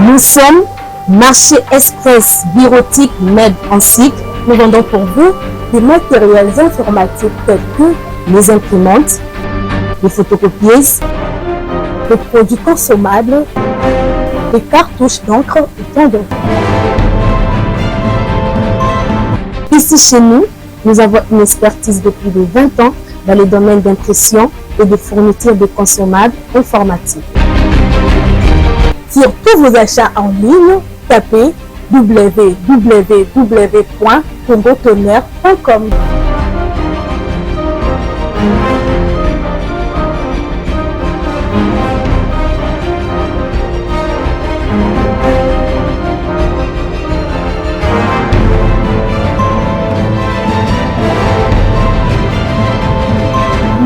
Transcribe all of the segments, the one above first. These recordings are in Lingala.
Nous sommes Marché Express Bureautique Med en cycle. Nous vendons pour vous des matériels informatiques tels que les imprimantes, les photocopieuses, les produits consommables, les cartouches d'encre et tant d'autres. Ici chez nous, nous avons une expertise de plus de 20 ans dans les domaines d'impression et de fourniture de consommables informatiques. Sur tous vos achats en ligne, tapez www.congotonnerre.com.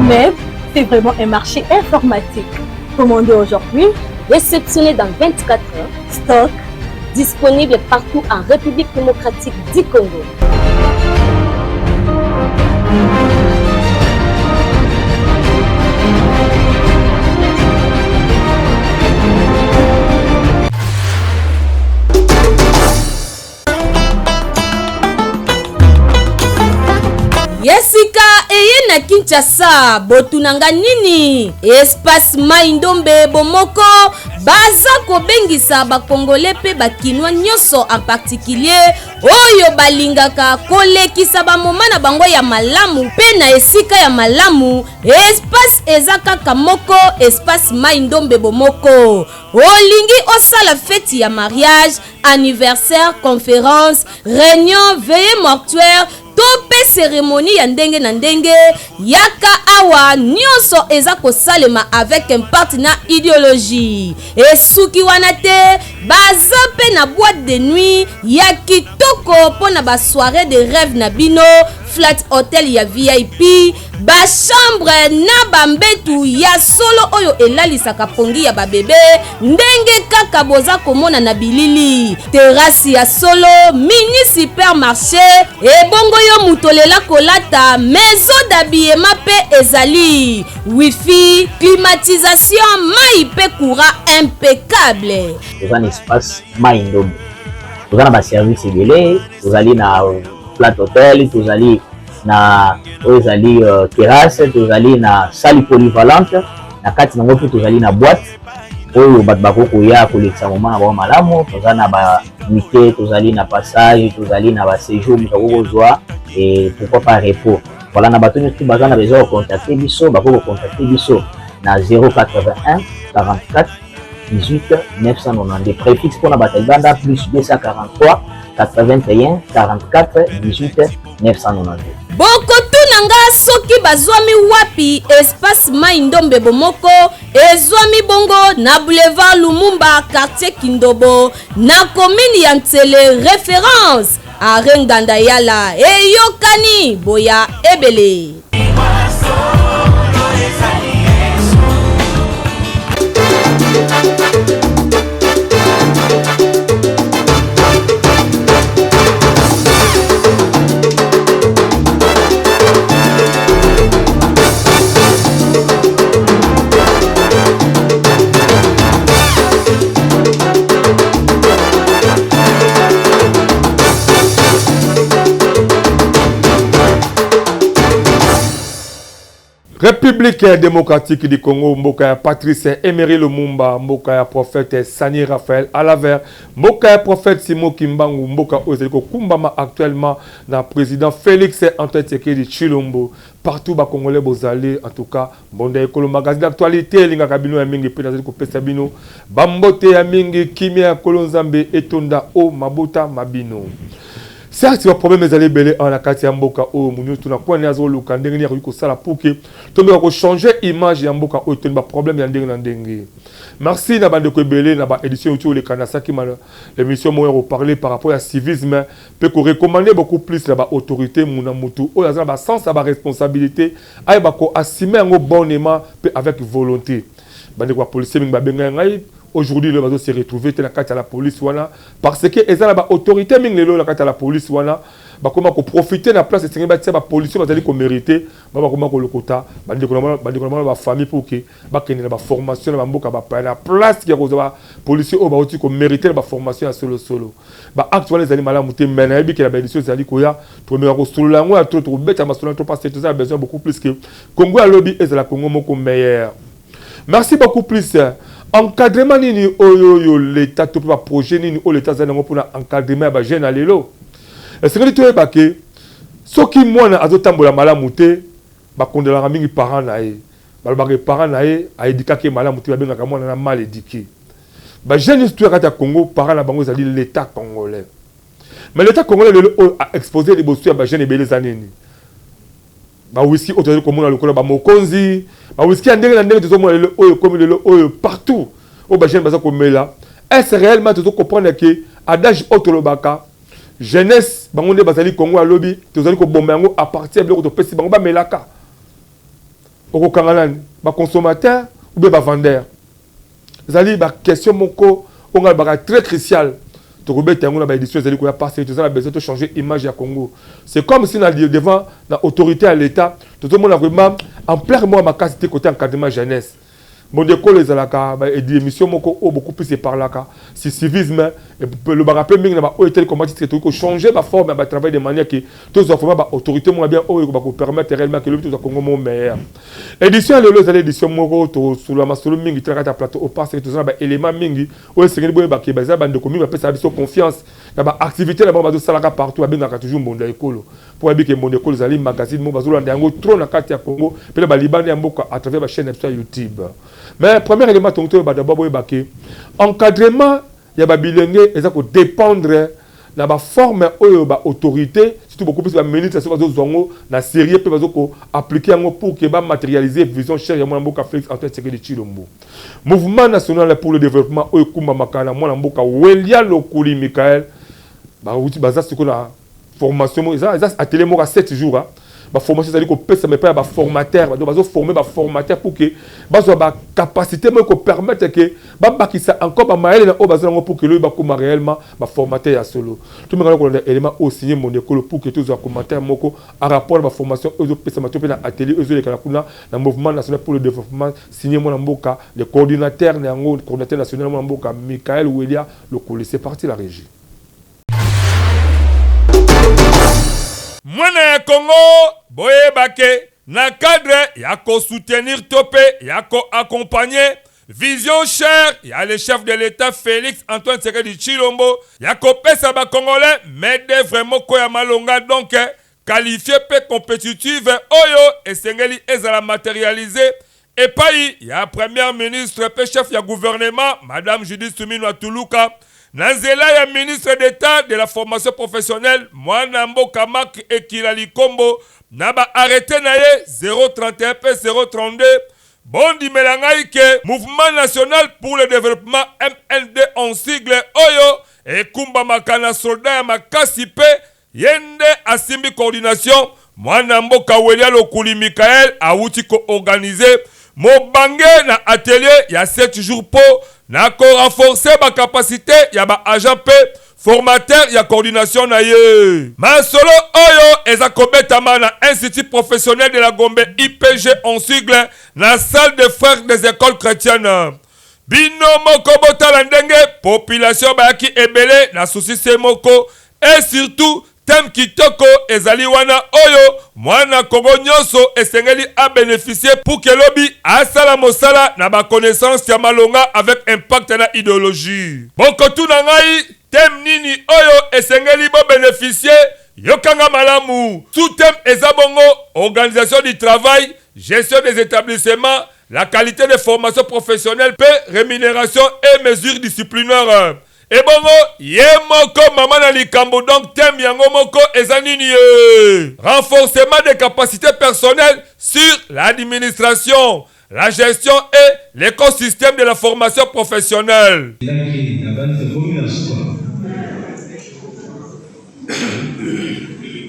Mais c'est vraiment un marché informatique. Commandez aujourd'hui, réceptionné dans 24 heures, stock disponible partout en République démocratique du Congo. Yesika eye na Kinshasa botunanga nini? Espace Mai Ndombe bomoko baza kobengisa ba Congolais pe ba Kinois nyonso en particulier oyo balingaka kolekisa ba moment na bango ya malamu pe na esika ya malamu. Espace eza kaka moko, Espace Mai Ndombe bomoko. Olingi osala feti ya mariage, anniversaire, conference, reunion, veillée mortuaire to mpe ceremonie ya ndenge na ndenge, yaka awa nionso eza kosalema avec impact na ideologie. Esuki wana te, baza mpe na boite de nuit ya kitoko mpo na ba soiree de rêve na bino, flat hotel ya VIP, ba chambre na ba mbetu ya solo oyo elalisaka pongi ya ba bebe ndenge kaka boza komona na bilili, terrasse ya solo, mini supermarché, ebongo yo moto olela kolata, maison d'habillement pe ezali, wifi, climatisation, mayi pe courant impeccable. Toza na espace mayi ndombe, toza na ba service ebele, tozali na flat hotel, tozali na oyo ezali euh, terrasse, tozali na salle polyvalente, na kati nango mpe tozali na boîte oyo bato bakoki koya kolekisa moma na bango malamu. Toza na ba nuitée, tozali na passage, tozali na ba séjour moto akoki kozwa et pourquoi pas repos. Voilà, na bato nyonso baza na besoin ya kocontacte biso, bakoki kocontacte biso na 081 44 18 992 préfixe mpona bato ya libanda plus 243 81 44 18 992. Bokotuna nga soki bazwami wapi espace Mayi Ndombe Bomoko ezwami bongo na boulevard Lumumba quartier Kindobo na commune ya Nsele reference arret Nganda Yala eyokani boya ebele. Republique democratique du Congo, mboka ya Patrice Emery Lumumba, mboka ya prophète Sani Raphaël Alaver, mboka ya prophète Simon Kimbangu, mboka oyo ezali kokumbama actuellement na président Félix Antoine Tshisekedi Tshilombo. Partout ba Congolais bozali, en tout cas Mbonda Ekolo magazine d'actualité elingaka bino ya mingi mpe nazali kopesa bino ba mbote ya mingi, kimia ya Nkolo Nzambe etonda o mabota ma bino. Certes ba problème ezali ebele awa na kati ya mboka oyo, moto nyonso na coin naye azoluka ndenge nini akoki kosala pour que tomeka ko changer image ya mboka oyo tondi ba problème ya ndenge na ndenge. Merci na bandeko ebele na ba edition euti koleka nasalaki emission moko ya ko parler par rapport ya civisme pe ko recommander beaucoup plus na ba autorites muna mutu oyo aza na ba sens ya ba responsabilites ayeba ko assumer yango bonnement pe avec volonte. Bandeko ba policiers mingi babengaki ngai aujourd'hui lelo bazo se retrouver te na kati ya la police wana parce que eza na ba autorites mingi lelo na kati ya la police wana. bakoma koprofite na place esengeli batia bapolicier bazali komérite, ba bakoma kolokota bandeko na bango na bafamille pour ke bakende na baformation na bamboka bapaya, na place ya kozwa bapolicier oyo bauti komérite na baformation ya solosolo. Baacte wana ezali malamu te, mais nayebi ke na baédition ezali koya, tokomeka kosolola yango ya trop, tokobeta masolo to, parce que toza na besoin beaucoup plus que Congo ya lobi ezala Congo moko meilleur. Merci beaucoup plus. Encadrement nini oyo oyo l'État to mpe baprojet nini oyo l'État azali yango mpona encadrement ya bajeune ya lelo? Esengeli toyeba ke soki mwana azotambola malamu te, bakondelaka mingi parent na ye, balobaka parent na ye aéduquaki ye malamu te, babengaka mwana na mal éduqué. Bajeune nyonso toya kati ya Congo, parent na bango ezali l'État congolais. Mais l'État congolais lelo oyo aexpose liboso ya bajeune ebele eza nini? Bawiski oyo tozali komona lokola bamokonzi, bawiski ya ndenge na ndenge tozomona lelo oyo, ekomi lelo oyo partout oyo bajeune baza komela. Est ce réellement tozo comprendre ke adage oyo tolobaka, jeunesse bango nde bazali Congo alobi, tozali kobomba yango à partir ya biloko topesi bango bamelaka? Okokanga nani, baconsommateur ou bien bavendeur? Ezali baquestion moko oyo ngai alobaka très crucial. Tokobeta yango na baédition ezali koya, parce que toza na besoin tochanger image ya Congo. C'est comme si na devant na autorité ya l'État, tozomona vraiment ampleur moko makasi te côté encadrement jeunesse. Mondo ekolo ezalaka émission moko oyo beaucoup plus eparlaka si civisme, elobaka mpe mingi na baoyo etali comment titre tokoki kochanger baforme ya batravail de manière ke tozwa vraiment baautorité moko bien oyo bakopermettre réellement ke lobi tozwa Congo moko meilleur. Édition ya lelo ezali édition moko tosolola masolo mingi te na kati ya plateau, parce que toza na baélément mingi oyo esengeli boyebake. Baza bandeko mingi bapesaka biso confiance na baactivité na bango bazosalaka partout, babengaka toujours Mbondo ya Ekolo, mpo bayebi ke Mbondo Ekolo ezali magazine moko bazolanda yango trop na kati ya Congo mpe na balibanda ya mboka à travers bachaîne na biso ya YouTube. Mais premier élément tongo toyeba d'abord, boyeba ke encadrement ya babilenge eza kodépendre na baforme oyo baautorité, surtout beaucoup plus baministre, soki bazozwa yango na sérieux mpe bazokoappliquer yango pour ke bamatérialiser vision chère ya mwana mboka Félix Antoine Tshisekedi Tshilombo. Mouvement national pour le développement oyo ekumbamaka na mwana mboka Welia Lokuli Michael, bauti baza sikoyo na formation moko, eza atelier moko ya 7 jours. Baformation ezali kopesama epai ya baformateur, donc bazoforme baformateur pour ke bazwa bacapacité moko ekopermettre ke babakisa encore bamayele na oyo baza yango, pour ke lobi bakóma réellement baformateur ya solo. Tomekana kolanda élément oyo signé Mondo Ekolo pour ke tozwa commentaire moko en rapport na baformation oyo ezopesama to mpe na atelier oyo ezolekana kuna na Mouvement national pour le développement, signé mwana mboka le coordinateur na yango, coordinateur national, mwana mboka Michael Welia Lokoli. C'est parti, la régie. Mwana ya Congo, boyebake na cadre ya kosoutenir to mpe ya koaccompagner vision chère ya le chef de l'État Félix Antoine Tshisekedi Tshilombo ya kopesa bacongolais main d'œuvre moko ya malonga, donc qualifié mpe compétitive, oyo esengeli ezala matérialisé epai ya premier ministre mpe chef ya gouvernement, Madame Judith Suminwa Tuluka, na nzela ya ministre d'État de la formation professionnelle, mwana mboka Mark Ekila Likombo, na baarrêté na ye 031 mpe 032. Bondimela ngai ke Mouvement national pour le développement, MND en sigle, oyo ekumbamaka na soldat ya makasi mpe ye nde asimbi coordination, mwana mboka Welia Lokuli Mikael, awuti koorganiser mobange na atelier ya 7 jours mpo na korenforcer bacapacité ya baagent mpe formateur ya coordination na ye. Masolo oyo eza kobetama na Institut professionnel de la Gombe, IPG en sigle, na salle de frères des écoles chrétiennes. Bino moko botala ndenge population bayaki ebele na susi se moko, et surtout thème kitoko ezali wana oyo mwana Kongo nyonso esengeli abénéficie pour ke lobi asala mosala na baconnaissance ya malonga avec impact na idéologie. Bokotuna ngai thème nini oyo esengeli bobénéficie? Yokanga malamu, sous thème eza bongo: organisation du travail, gestion des établissements, la qualité de formation professionnelle mpe rémunération et mesures disciplinaires. Ebongo ye moko mama na likambo, donc thème yango moko eza nini ye? Renforcement des capacités personnelles sur l'administration, la gestion et l'écosystème de la formation professionnelle. Ezalaki na bani, tokomi na suka,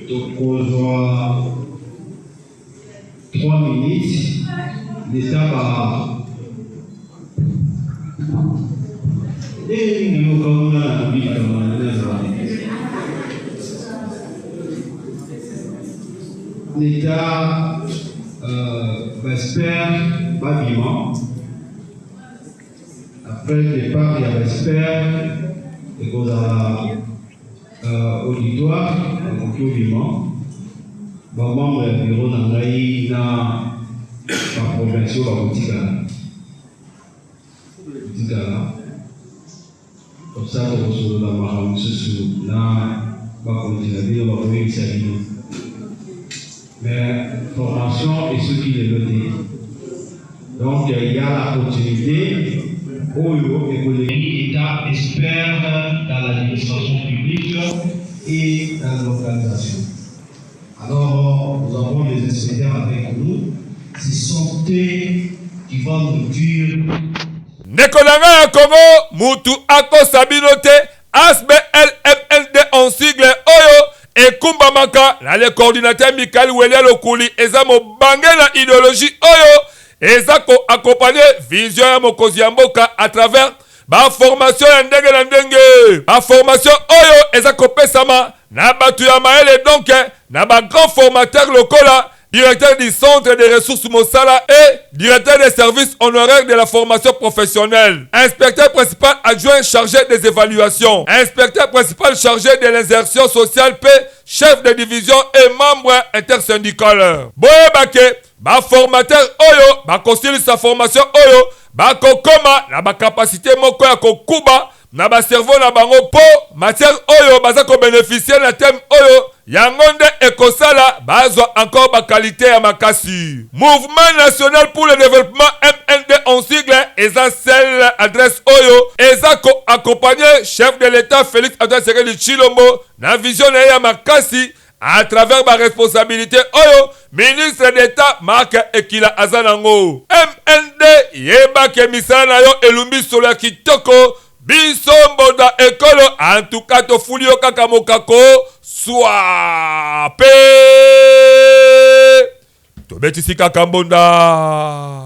tokozwa 3 minutes leta ba ndenge nini nayoka nga na kobikama nazala. l'État ba expert babima. Après départ ya ba expert, ekozala auditoire bakoki obima, ba membre ya bureau na ngai na ba provinciaux bakotikala kotikala comme ça tokosolola makambo mosusu na bakonzi na bino, bakoyebisa bino. Mais formation esuki lelo te, donc il y a la continuité oyo ekoleki. État expert dans l'administration publique et dans l'organisation. Alors, nous avons des inspecteurs avec nous. Ce sont eux qui vont nous dire. Ndeko na ngai ya Kongo, mutu akosa bino te. ASBL MND en sigle oyo ekumbamaka na le coordinateur Michael Welia Lokuli eza mobange na idéologie oyo eza koaccompagner vision ya mokonzi ya mboka à travers baformation ya ndenge na ndenge, baformation oyo eza kopesama na bato ya mayele, donc na bagrand formateur lokola directeur du centre des ressources Mosala et directeur des services honoraires de la formation professionnelle, inspecteur principal adjoint chargé des évaluations, inspecteur principal chargé de l'insertion sociale p chef de division et membre intersyndical. Boyeba ke baformateur oyo bakosilisa formation oyo bakokoma na bacapacité moko ya kokuba na bacerveau na bango, mpo matière oyo baza kobénéficier na thème oyo, yango nde ekosala bazwa encore baqualité ya makasi. Mouvement national pour le développement, MND en sigle, eza seule adresse oyo eza koaccompagner chef de l'État Félix Antoine Tshisekedi Tshilombo na vision na ye ya makasi à travers baresponsabilité oyo ministre d'État Marc Ekila aza nango. MND, yebake misala na yo elumbi solo ya kitoko. Biso mbonda ekolo antuka tofuli yo kaka mokako swa mpe tobetisi kaka mbonda.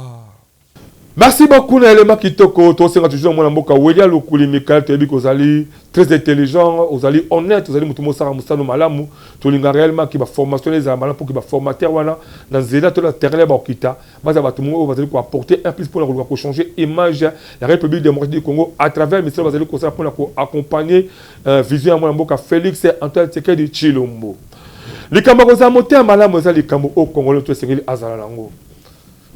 Merci beaucoup na elema kitoko. Tosenga toujours mwana mboka Welia Lokuli Mikael, toyebi kozali très intelligent, ozali honnête, ozali moto mosala mosano malamu. Tolinga réellement ki baformation ezala malamu mpo ki baformateur wana na nzela to na terrain bakokita, baza bato moko oyo bazali koapporter un plus mpona koluka kochanger image ya République démocratique du Congo à travers misala bazali kosala mpona koaccompagner vision ya mwana mboka Félix Antoine Tshisekedi Tshilombo. Likambo kozala motema malamu eza likambo oyo Congolais to esengeli azala nango.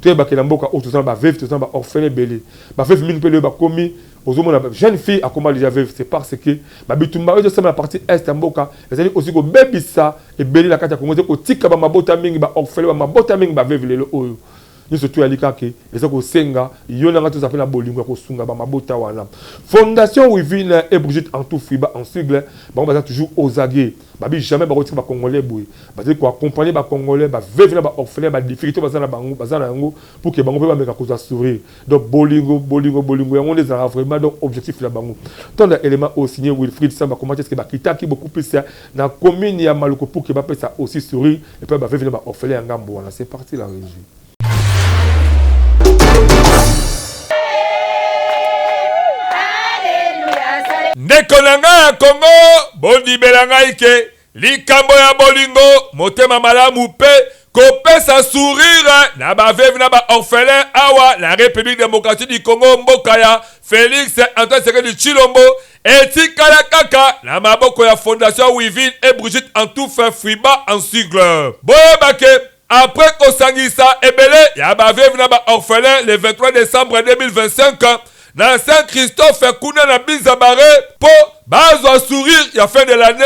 Toyebaki na mboka oyo toza na baveuve, toza na baorphelin ebele, baveuve mingi mpe lelo bakomi. Ozomona jeune fille akoma déjà veuve, c'est parce que babitumba oyo ezosala na partie est ya mboka ezali aussi kobebisa ebele na kati ya Kongo, ezali kotika bamabota mingi baorphelin, bamabota mingi baveuve. Lelo oyo nyonso to yali kaka eza kosenga yo nanga toza mpe na bolingo ya kosunga bamabota wana. Fondation Wivine et Brigitte Antou Fiba en sigle, bango baza toujours aux aguets, babi jamais bakotika bacongolais boye. Bazali koaccompagner bacongolais baveuve na baorphelin, badifficulté baza na bango, baza na yango pour que bango mpe bameka kozwa sourire. Donc bolingo, bolingo, bolingo, yango nde ezalaka vraiment donc objectif na bango. Tonda élément oyo signé Wilfried Samba. Comment est-ce que bakitaki beaucoup plus na commune ya Maluku pour que bapesa aussi sourire et puis baveuve na baorphelin ya ngambo wana? C'est parti, la régie. Ndeko na ngai ya Kongo, bondimela ngai ke likambo ya bolingo, motema malamu mpe kopesa sourire na baveuve na baorphelin awa na République démocratique du Congo, mboka ya Félix Antoine Tshisekedi Tshilombo, etikala kaka na maboko ya Fondation Wivine et Brigitte Antoufe Friba en sigle. Boyeba ke après kosangisa ebele ya baveuve na baorphelin le 23 décembre 2025 na Saint Christophe kuna na Bizabare mpo bazwa sourire ya fin de l'année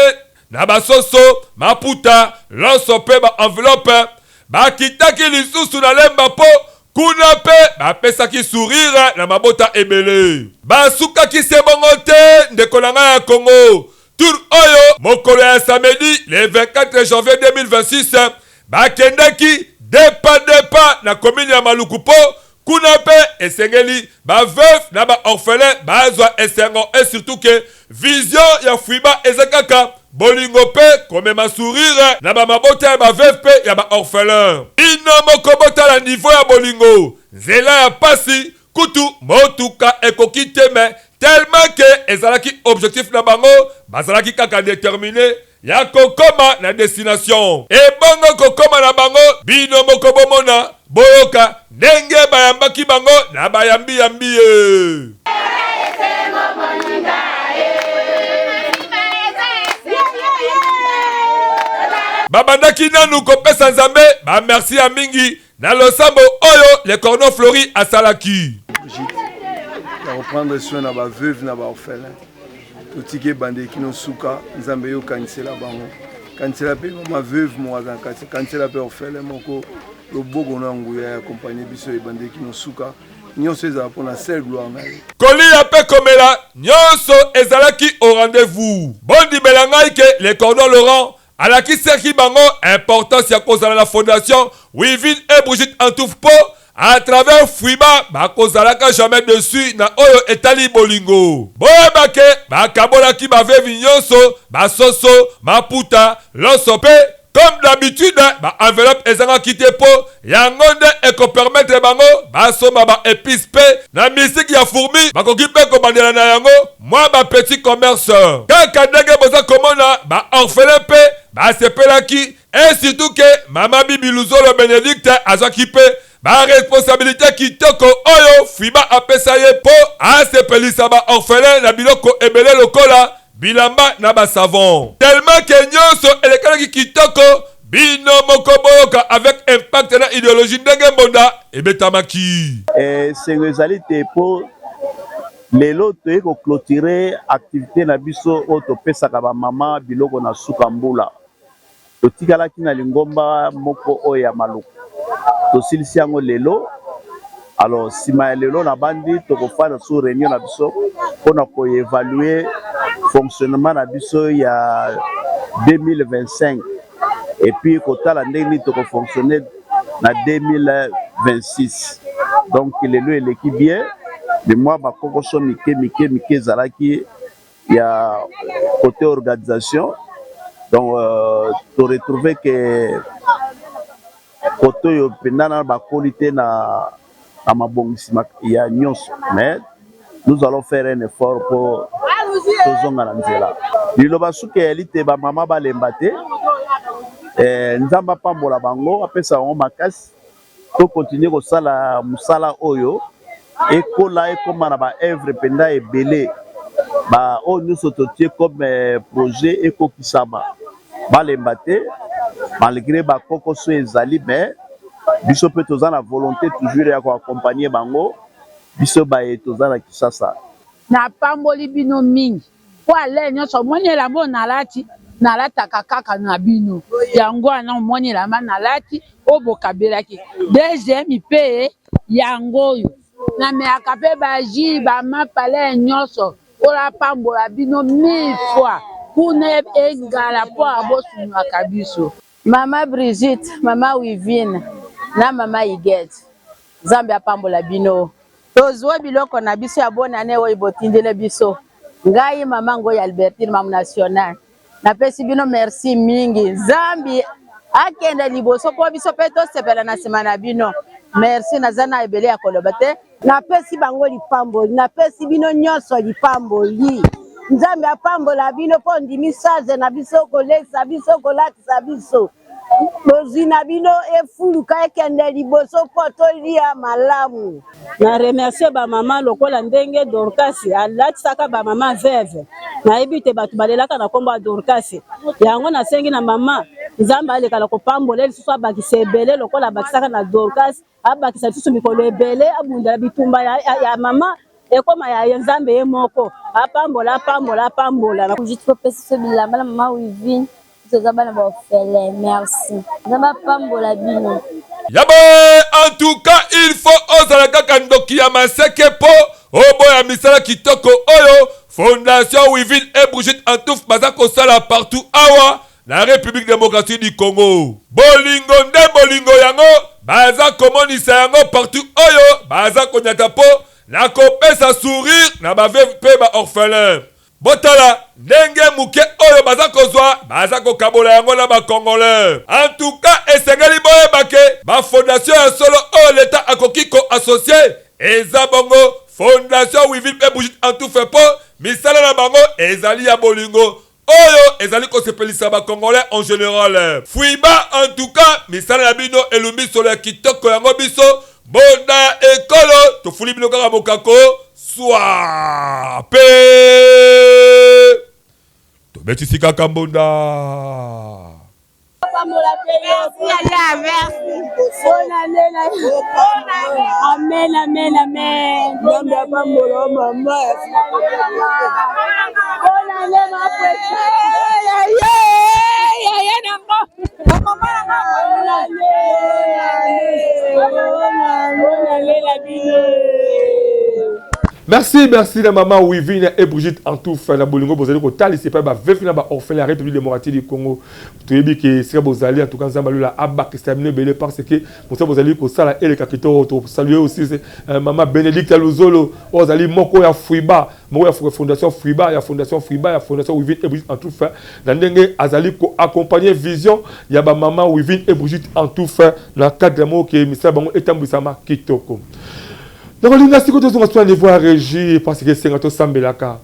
na basoso, maputa, loso mpe baenveloppe, bakitaki lisusu na Lemba mpo kuna mpe bapesaki sourire na mabota ebele. Basukaki se bongo te, ndeko na ngai ya Kongo. Tour oyo, mokolo ya samedi le 24 janvier 2026, bakendaki depa depa na commune ya Maluku mpo kuna mpe esengeli baveuve na baorphelin bazwa esengo, et surtout ke vision ya Fuiba eza kaka bolingo mpe komema sourire na bamabota ya baveuve mpe ya baorphelin. Bino moko botala niveau ya bolingo. Nzela ya pasi, kutu motuka ekoki te, me Tellement que ezalaki objectif na bango, bazalaki kaka determine ya kokoma na destination. Ebongo kokoma na bango, bino moko bomona, boyoka ndenge bayambaki bango na bayambi yambi ye. Babandaki nanu kopesa Nzambe ba merci ya mingi na losambo oyo le cordon Flori asalaki. Brigitte ya koprendre soin na ba veuve na ba orphelin totiki ebandeli kino suka nzambe yo kanisela bango kanisela mpe mama veuve moko aza na kati kanisela mpe orphelin moko loboko na nguya ya accompagne biso ebandeli kino suka nyonso ezala mpo na seule gloire na ye. Koliya mpe komela nyonso ezalaki au rendez-vous. Bondimela ngai ke le cordon Laurent Alakisaki bango importance ya kozala na fondation Wivine et Brigitte Antouf po à travers Fuiba bakozalaka jamais dessus na oyo etali bolingo. Boyeba ke bakabolaki ba veuves nyonso ba soso, maputa, loso pe comme d'habitude ba enveloppes ezangaki te po yango nde eko permettre bango basomba ba epices pe na musique ya fourmi bakoki pe kobandela na yango mwa ba petit commerce. Kaka ndenge boza komona ba orphelins pe basepelaki et surtout que mama Bibi Luzolo Benedicte azwaki pe ba responsabilites kitoko oyo FIBA apesa ye po asepelisa ba orphelins na biloko ebele lokola bilamba na ba savon. Tellement que nionso elekanaki kitoko, bino moko boyoka avec impact na ideologie ndenge mbonda ebetamaki. Esengo ezali te mpo lelo toye ko cloturer activite na biso oyo topesaka ba mama biloko na suka mbula. Totikalaki na lingomba moko oyo ya Maluku, tosilisi yango lelo. Alors sima ya lelo nabandi tokofanda sur reunion na biso pona ko evaluer fonctionnement na biso ya 2025 et puis kotala ndenge nini toko fonctionner na 2026. Donc lelo eleki bien mais mwa ba kokoso mike mike mike ezalaki ya cote organisation donc to retrouver que cote oyo mpenza nanu bakoli te na mabongisi ya nionso mais nous allons faire un effort po tozonga na nzela. Liloba suka eyali te ba mama balemba te, Nzambe apambola bango apesa bango makasi. To continuer kosala musala oyo ekola ekoma na ba oeuvres penza ebele ba oyo nionso totie comme projet ekokisama balemba te malgre ba kokoso ezali mais biso pe toza na volonte toujours ya ko accompagner bango biso baye toza na Kinshasa. Napamboli bino mingi Po alere nionso omoni elamba oyo nalati, nalataka kaka na bino. Yango wana omoni elamba nalati oyo bokabelaki. Deuxième pe yango oyo. Namelaka pe ba jus, ba mapa lere nionso. Nkolo apambola bino mille fois. Kuna engala po bosunugaka biso. Mama Brigitte, mama Wivine na mama Huguette Nzambe apambola bino. Tozua biloko na biso ya bonne annee oyo botindele biso. Ngai mama Ngoyi Albertine mamu nationale napesi bino merci mingi Nzambe akende liboso po biso pe tosepela na sima na bino. Merci naza na ebele ya koloba te. Napesi bango lipamboli, napesi bino nyonso lipamboli. Nzambe apambola bino mpo ondimi charge na biso kolesa biso kolatisa biso. Bozwi na bino efuluka ekende liboso mpo tolia malamu. Na remercier ba mama lokola ndenge Dorcas alatisaka ba mama veuve, nayebi te batu balelaka na kombo ya Dorcas, yango nasengi na mama Nzambe aleka na kopambola ye lisusu abakisa ebele lokola abakisaka na Dorcas, abakisa lisusu mikolo ebele abundela bitumba ya, ya, ya mama ekoma ya ye Nzambe ye moko apambola apambola apambola. Brigitte kopesa biso bilamba na mama Wivine. Toza bana ba orphelin merci nzambe apambola bino. Yaba en tout cas il faut ozala kaka ndoki ya maseke po oboya misala kitoko oyo fondation Wivine et Brigitte Antouf baza kosala partout awa na Republique Democratique du Congo. Bolingo nde bolingo yango baza komonisa yango partout oyo baza konyata po na kopesa sourire na ba veuves pe ba orphelins. Botala ndenge muke oyo baza kozwa baza kokabola yango na ba congolais. En tout cas esengeli boyeba ke ba fondation ya solo oyo l'etat akoki ko associer eza bongo. Fondation Wivine mpe Brigitte Antufe mpo misala na bango ezali ya bolingo oyo ezali kosepelisa ba Congolais en general. Fuiba en tout cas misala na bino elumbi solo ya kitoko yango biso bonda ya ekolo tofuli bino kaka mokako swa pe tobetisi kaka mbonda. Amen, amen, amen. Nzambe apambola mama. Bonne année, ma préférée. Yaya na nga. Mama na nga. Bonne année. Bonne année la bino. Merci, merci na maman Wivine et Brigitte Antouf na bolingo bozali kotalisa epai ba veuve na ba orphelin ya République démocratique du Congo. Toyebi ke esika bozali en tout cas Nzambe alola abakisa bino ebele parce que mosala bozali kosala eleka kitoko. To saluer aussi euh, maman Bénédicte Luzolo oyo azali moko ya Fuiba, moko ya fondation Fuiba, ya fondation Fuiba, ya fondation Wivine et Brigitte Antouf na ndenge azali ko accompagner vision ya ba maman Wivine et Brigitte Antouf na cadre moko ke misala bango etambwisama kitoko. Nakolinga sikoyo tozonga sikoyo na niveau ya regie parce que esenga tosambelaka,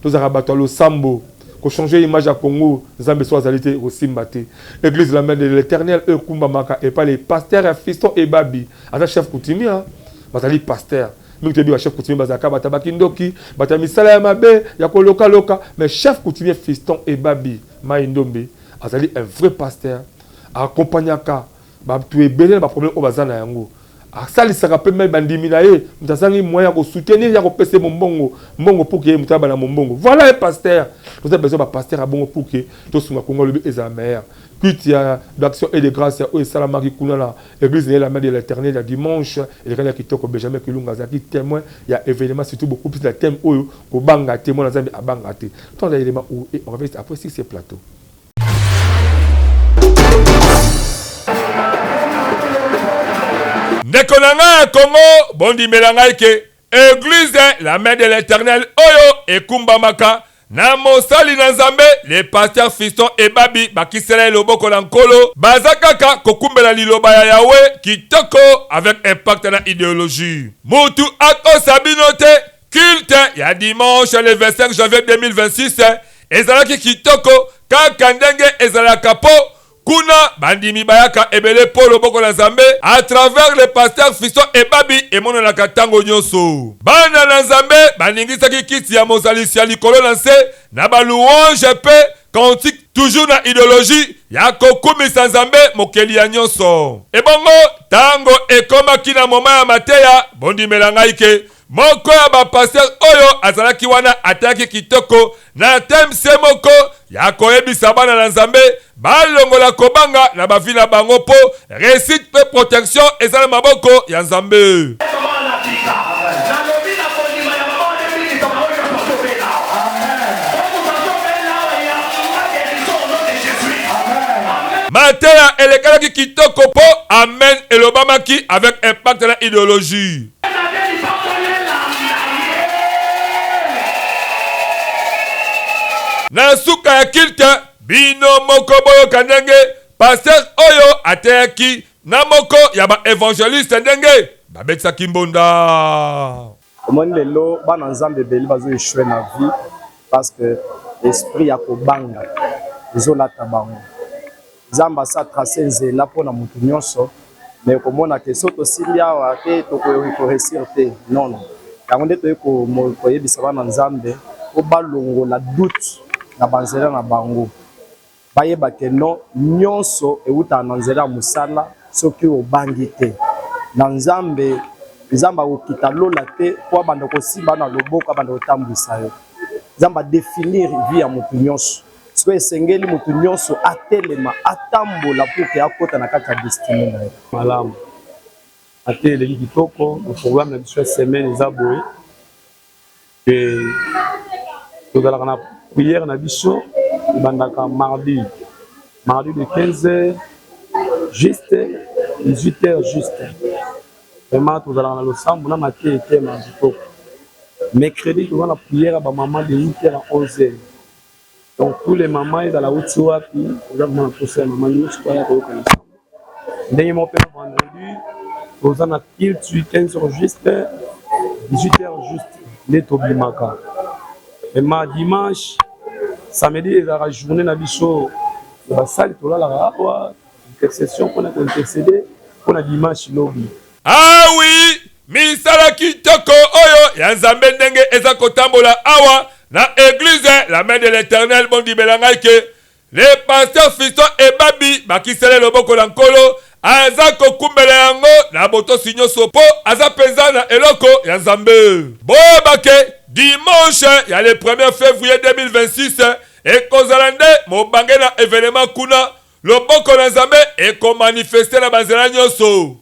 tozalaka bato ya losambo, ko changer image ya Congo, Nzambe soki azali te ekosimba te. Eglise la main de l'Eternel oyo ekumbamaka epai le pasteur ya Fiston Ebabi, aza chef coutumier hein, bazali pasteur mingi toyebi ba chef coutumier bazalaka bato ya bakindoki, bato ya misala ya mabe ya kolokaloka, mais chef coutumier Fiston Ebabi Mayi Ndombe azali un vrai pasteur, a accompagnaka Batu ebele na ba problème oyo baza na yango. Asalisaka pe meme bandimi na ye, moto azangi moyen ya ko soutenir ye akopesa ye mombongo, mbongo pour que ye moto abanda mombongo. Voilà un pasteur! Toza besoin ba pasteurs ya bongo pour que tosunga Congo lobi ezala meilleur. Culte ya d'action et de grace oyo esalamaki kuna na eglise na ye la main de l'Eternel ya dimanche elekaki na kitoko. Benjamin Kilunga azalaki temoin ya evenement surtout beaucoup plus na thème oyo kobanga te, mwana Nzambe abanga te. Tolanda element oyo et on revient après sur ce plateau. Ndeko na ngai ya Congo, bondimela ngai ke Eglise la main de l'Eternel oyo ekumbamaka na mosali na Nzambe le pasteur Fiston Ebabi bakisela ye loboko na Nkolo, baza kaka kokumbela liloba ya Yahweh kitoko avec impact na ideologie. Mutu akosa bino te, culte ya dimanche le 25 janvier 2026 Ezalaki kitoko kaka ndenge ezalaka po kuna bandimi bayaka ebele po loboko na Nzambe à travers le pasteur Fiston Ebabi emonanaka tango nyoso. Bana na Nzambe baningisaki kiti ya Mozalisi ya likolo na nse na ba louanges pe cantiques toujours na ideologie ya kokumisa Nzambe mokeli ya nyoso. Ebongo tango ekomaki na moment ya mateya, bondimela ngai ke Moko ya ba pasteurs oyo azalaki wana ateyaki kitoko na thème se moko ya koyebisa bana na Nzambe balongola kobanga na ba vie na bango mpo reussite mpe protection eza na maboko ya Nzambe. Mateya elekanaki kitoko mpo amen elobamaki avec impact na ideologie. Na suka ya culte, bino moko boyoka ndenge pasteur oyo ateyaki na moko ya ba evangelistes ndenge babetisaki mbonda. Omoni lelo bana nzambe ebele bazo echoue na vie parce que esprit ya kobanga ezo lata bango. Nzambe asi a tracer nzela pona mutu nionso mais okomona que soki tosimbi awa te tokoki ko reussir te non non yango nde toye koyebisa bana Nzambe po balongola doute na ba nzela na bango bayeba que non nionso ewutaka na nzela ya musala soki obangi te na Nzambe Nzambe akokita lola te po abanda kosimba yo na loboko abanda kotambwisa yo Nzambe a definir vie ya mutu nionso. Sikoyo esengeli moto nyonso atelema, atambola pour que akota na kati ya destinee na ye. Malamu ate eleki kitoko programme na biso ya semaine eza boye que tozalaka na prière na biso ebandaka mardi mardi de 15 heures juste 18 heures juste vraiment tozalaka na losambo na mateya etema ya kitoko mercredi toza na prière ya ba maman de 8 heures à 11 heures Donc tous les mamans ezala wuti wapi oza vraiment na posa ya maman nionso po aya koyoka losambo. Ndenge moko pe na vendredi toza na culte 15 heures juste. 18 heures juste nde tobimaka. Vraiment dimanche, samedi ezalaka journée na biso ya basali tolalaka awa intercession pona ko interceder pona dimanche lobi. Ah oui, misala kitoko oyo ya Nzambe ndenge eza kotambola awa na eglise la main de l'Eternel bondimela ngai ke Le pasteur Fiston Ebabi bakisele loboko na Nkolo aza kokumbela yango na botosi nyoso po aza penza na eloko ya Nzambe. Boyeba ke dimanche ya le premier fevrier 2026 ekozala nde mobange na evenement kuna loboko na Nzambe eko manifester na ba nzela nyoso.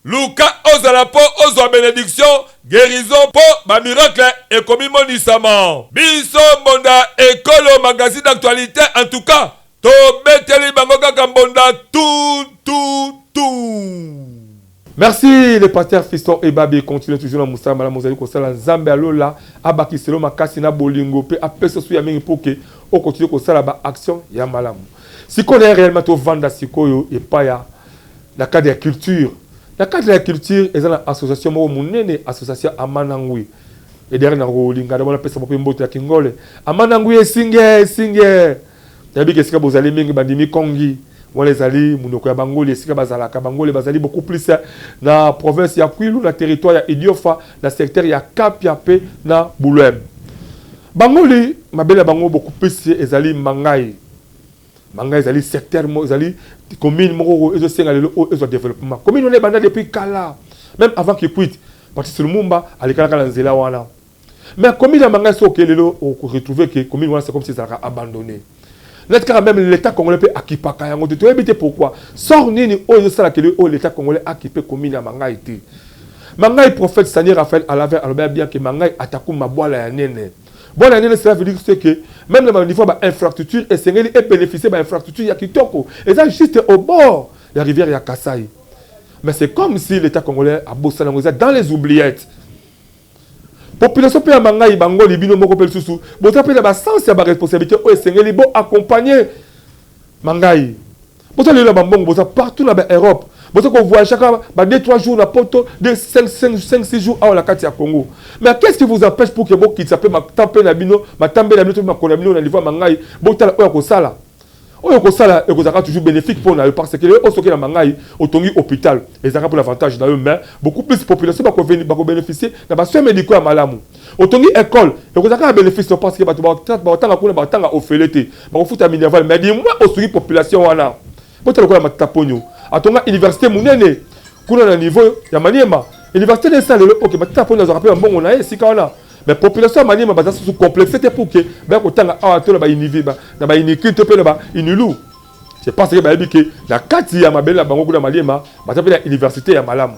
Luka ozala mpo ozwa benediction, guerison mpo ba miracle ekomimonisama. Biso mbonda ekolo magazine d'actualite en tout cas tobeteli bango kaka mbonda tout tout tout. Merci le pasteur Fiston Ebabe continue toujours na mosala malamu ozali kosala Nzambe ya lola abakiselo makasi na bolingo pe apesa su ya mingi pour que o continue kosala ba action ya malamu. Sikoyo na réellement tovanda sikoyo epai ya Na cadre ya culture, na cadre ya culture eza na association moko munene association Amanangui et d'ailleurs nakolinga d'abord napesa bango mpe mbote ya kingole Amanangui esinge esinge nayebi ke esika bozali mingi bandimi kongi wana ezali monoko ya bangoli esika bazalaka bangoli bazali beaucoup plus na province ya Kwilu na territoire ya Idiofa na secteur ya Kapia mpe na Bulwem bangoli mabele ya bango beaucoup plus ezali Mangai Manga ezali secteur moko ezali commune moko ezo senga lelo oyo ezwa developpement. Commune wana ebanda depuis kala. Même avant Kikwit, Patrice Lumumba alekalaka na nzela wana. Mais commune ya Manga soki okei lelo oko retrouver que commune wana c'est comme si ezalaka abandonnée. Neti kaka même l'Etat congolais pe akipaka yango te. Toyebi te pourquoi. Sort nini oyo ezosala que oyo l'Etat congolais akipe commune ya Mangai te. Mangai prophète Sani Raphaël Alaver alobaki bien que Mangai ataku mabwala ya nene. Bonne année cela veut dire ce que même na niveau ba infrastructure esengeli e bénéficier ba infrastructure ya kitoko eza juste au bord ya rivière ya Kasaï. Mais c'est comme si l'État congolais abosana yango eza dans les oubliettes. Population pe ya Mangayi bangoli bino moko pe lisusu boza pe na ba sens ya ba responsabilité oyo esengeli bo accompagner Mangayi. Boza lelo na ba mbongo boza partout na ba Europe boza ko voyageaka ba 2 3 jours na poto 2 5 5 5 6 jours awa na kati ya Congo mais qu'est-ce qui vous empêche pour que bokitisa pe matampe na bino matambe na bino to makolo na bino na niveau ya Mangayi botala oyo akosala oyo okosala ekozalaka toujours bénéfique mpo na yo parce que lelo osoki na Mangayi otongi hôpital ezalaka mpo na avantage na yo mais beaucoup plus population bakobénéficier na ba soins médicaux ya malamu Otongi ecole ekozala kaka benefice no parce que bato bakotanga kuna bakotanga ofele te bakofuta minerval mais du moins osungi population wana botala lokola Matata Ponyo atonga universite munene kuna na niveau ya Maniema universite na esala lelo ok Matata Ponyo azwaka pe ba mbongo na ye esika wana mais population ya Maniema baza susu complexe te pour que baya kotanga awa to na ba univi na ba unicule to pe na ba unilu c'est parce que bayebi ke na kati ya mabele na bango kuna Maniema baza pe na universite ya malamu.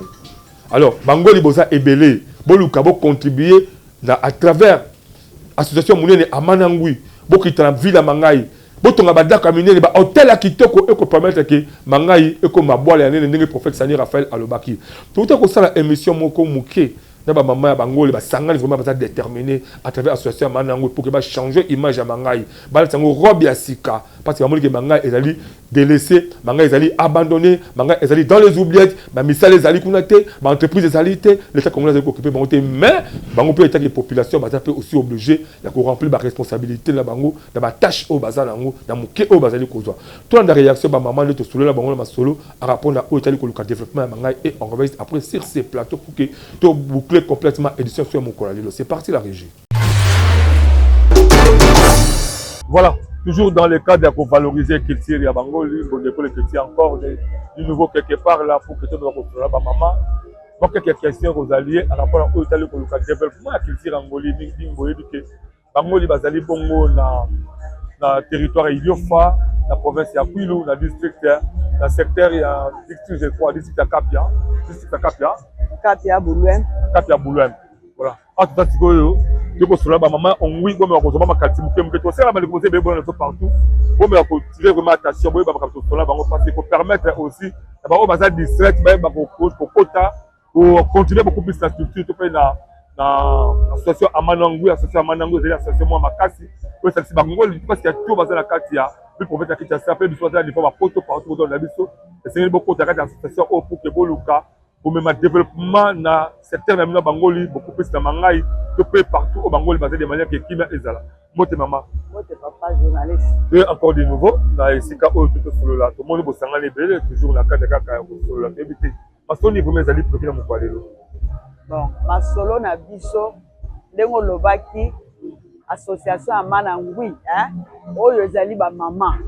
Alors bangoli boza ebele boluka bo contribuer na à travers association munene Amana Ngui bokita na ville ya Mangayi botonga ba ndako ya minene ba hotel ya kitoko eko permettre que Mangayi ekoma bwala ya nene ndenge prophète Sani Raphaël alobaki. Towuta kosala emission moko muke na ba mama ya bangoli basangani vraiment baza determine à travers association ya Amana Ngui pour que ba changer image ya Mangayi balatisa yango robe ya sika parce que bamoni que Mangayi ezali Delaisse, manga ezali abandonne, manga ezali dans les oubliettes, ba misala ezali kuna te, ba entreprises ezali te, l'Etat congolais azali ko occuper bango te, mais bango pe etaki population baza pe aussi oblige ya ko remplir ba responsabilités na bango na ba tâches oyo baza na yango na moke oyo bazali kozwa. Tolanda reaction ba maman nde tosolola bango na masolo à rapport na oyo etali koluka developpement ya mangai et on revient après sur ces plateaux pour que to boucler complètement édition sur mokolo ya lelo. C'est parti la régie. Voilà, toujours dans le cadre ya kovaloriser culture ya bangoli bondeko le culture encore du nouveau quelque part là pour que totoka kosolola ba mama mwa quelques questions kozali ye rapport na oyo etali koluka développement ya culture ya ngoli mingi mingi boyebi ke bangoli bazali bongo na na territoire ya Idiofa na province ya Kwilu na district na secteur ya district je crois district ya Kapia district ya Kapia Kapia Bulwem Kapia Bulwem voilà Awa toza sikoyo tokosolola ba mama ongui bomeka kozwa ba makanisi moke moke tosala bandeko boza ebele bona biso partout bomeka kotire vraiment attention boyeba makambo tosolola bango parce que kopermettre aussi na baoyo baza distraite bayeba kokota kocontinue beaucoup plus na structure to mpe na na association amanangu association amanangu ezali association mwa makasi oyo esangisi bangoli parce ya to baza na kati ya mpe province ya kinshasa mpe biso baza na niveau bapoto partout bozala na biso esengeli bokota kati ya association oyo pour ke boluka. Komema developpement na secteur na bino ya bangoli bokopesi na mangai to pe partout oyo bangoli bazali de manière que kimia ezala. Mbote mama. Mbote papa journaliste. Toye encore de nouveau na esika oyo to tosolola tomoni bosangani ebele toujours na cadre kaka ya kosolola toyebi te masolo nini vraiment ezali prevu na mokolo ya lelo. Bon masolo na biso ndenge olobaki association ya mana ngwi hein? oyo ezali ba mama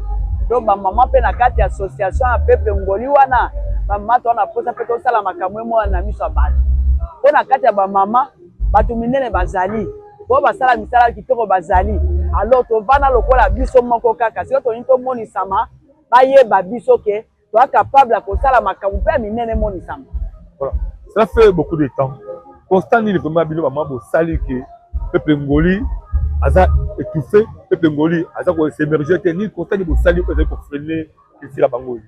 donc ba mama mpe na kati ya association ya peuple ngoli wana ba mama toza na mposa mpe tosala makambo emona na miso ya bato mpo na kati ya ba mama bato minene bazali mpo basala misala kitoko bazali alors tovanda lokola biso moko kaka sikoyo tolingi tomonisama bayeba biso ke Toza capable ya kosala makambo mpe ya minene emonisama. Voilà. Cela fait beaucoup de temps. Constat nini vraiment bino ba mama bosali que peuple ngoli aza étouffé, peuple ngoli aza ko s'émerger te nini constat nini bosali oyo ezali ko freiner culture ya bangoli?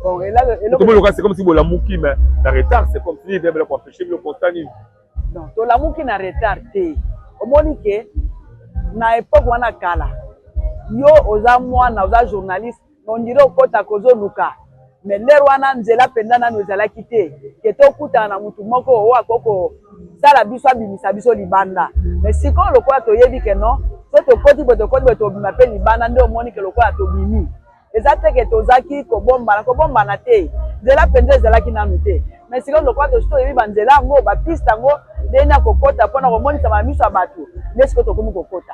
Bon, et là, eloko Tout c'est comme si bolamuki mais na retard, c'est comme si bela ko empêcher bino constat nini? Non, tolamuki na retard te. Omoni ke na époque wana kala yo oza mwana oza journaliste on dirait okotaka ozoluka mais lere wana nzela mpenza nanu ezalaki te ke tokutana na motu moko oyo akoki kosala biso abimisa biso libanda mais sikoyo lokola toyebi ke non so tokoti boye tokoti boye tobima mpe libanda nde omoni ke lokola tobimi eza te ke tozaki kobombana kobombana te nzela mpenza ezalaki nanu te mais sikoyo lokola tosi toyebi banzela yango bapiste yango ndenge ya kokota mpona komonisa na miso ya bato nde sikoyo tokomi kokota.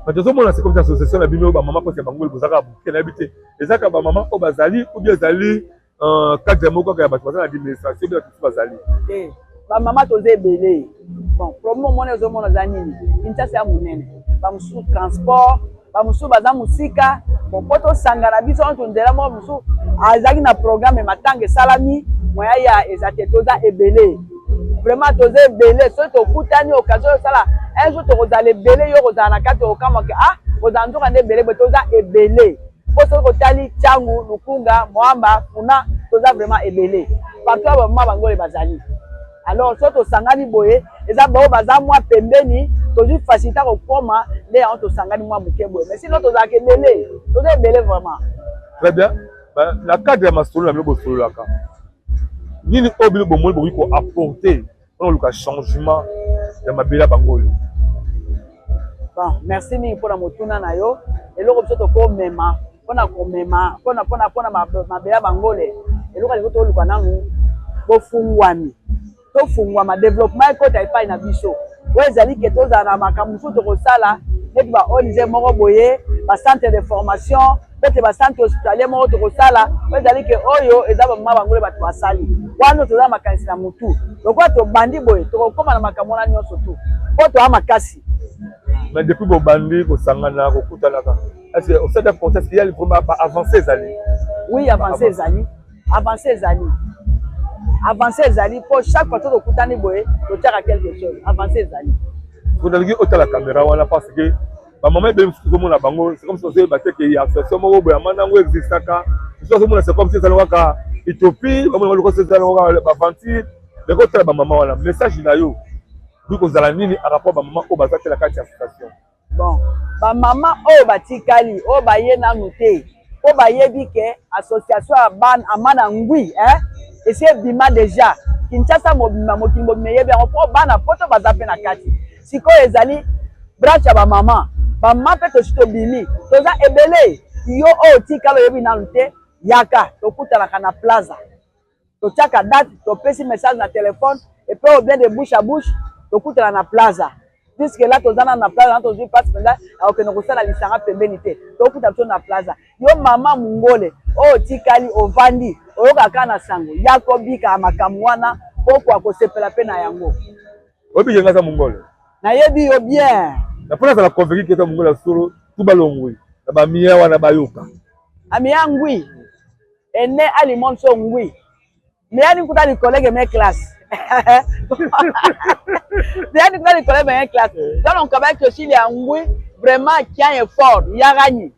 Mais tozomona c'est comme ça association na bino ba mama poste ya bango bozaka buke nayebi te ezaka ba mama oyo bazali ou bien ezali euh, cadre moko kaka ya bato baza na administration bien bato bazali te ba mama toza ebele bon problème omoni ozomona eza nini kinshasa ya monene bamosusu transport bamosusu baza mosika bon mpo tosangana biso nyonso nzela moko mosusu azalaki na programme matanga esalami moya ya eza te toza ebele Vraiment toza ebele soki tokutani occasion osala un jour tokozala ebele yo okozala na kati okokamwa ke ah kozala nzoka nde ebele boye toza ebele mpo soki otali Tshangu, Lukunga, Moamba, Funa toza vraiment ebele partout ya bamama bangole bazali alors soki tosangani boye eza baoyo baza mwa pembeni tozwi facilité kokoma nde yango tosangani mwa moke boye mais sinon tozalaka ebele toza ebele vraiment. Très bien na cadre ya masolo na bino bosololaka Nini oyo bino bomoni bokoki ko apporter pona koluka changement ya mabele ya bango oyo? Bon, merci mingi pona motuna na yo. Eloko biso tokomema pona komema pona pona pona mabele ya bangole, eloko ya liboso toluka nanu bofungwami. Tofungwama, developpement ekota epai na biso. Oyo ezali ke tozala na makambo mosusu tokosala neti ba ONG moko boye, ba centre de formation, peut-etre ba centre hospitalier moko tokosala, oyo ezali ke oyo eza ba mama bangole bato basali. Wana toza na makanisi na mutu. Lokola tobandi boye, tokokoma na makambo wana nyonso tu. Po toza makasi. Mais depuis bobandi kosangana, kokutanaka, est-ce que osali conscience qu'il y a vraiment ba avancées ezali? Oui, avancées ezali. Avance ezali. Avance ezali po chaque fois tokutani boye totiaka quelque chose. Avance ezali. Nalingi otala caméra wana parce que ba maman ebele mosusu tozomona bango c'est comme si ozoyeba te ke ya association moko boye amana yango existaka mosusu azomona c'est comme si ezali kaka utopie bamona lokola ezali kaka baventure mais kotala ba mama wana message na yo ekoki kozala nini à rapport ba mama oyo baza te na kati ya association? Bon, ba mama oyo batikali oyo baye nanu te po bayebi ke association ya bana amana ngui eh esi ebima dejà Kinshasa mobimba mokili mobimba eyebi yango po bana poto baza pe na kati sikoyo ezali branche ya ba mama ba mama pe tosi tobimi toza ebele yo oyo otikali oyebi nanu te yaka tokutanaka na plaza totiaka date topesi message na telephone et puis ou bien de bouche à bouche tokutana na plaza puisque là toza nanu na plaza na tozwi mpasi mpenza ya kokende kosala lisanga pembeni te tokuta biso na plaza yo mama mongole oyo otikali ovandi oyokaka kaka na sango yaka obika makambo wana okoka kosepela mpe na yango. Oyebi ke nga aza mongole? Nayebi yo bien. Na mpo nazala convaincu ke eza mongole ya solo tu balongwe na bamiya wana bayoka. Amiya ngwi. Ene ali monso ngwi. Me yani kuta li collègue me classe. Me yani kuta li collègue me classe. Donc on kabaki aussi li ngwi vraiment qui a effort yarani.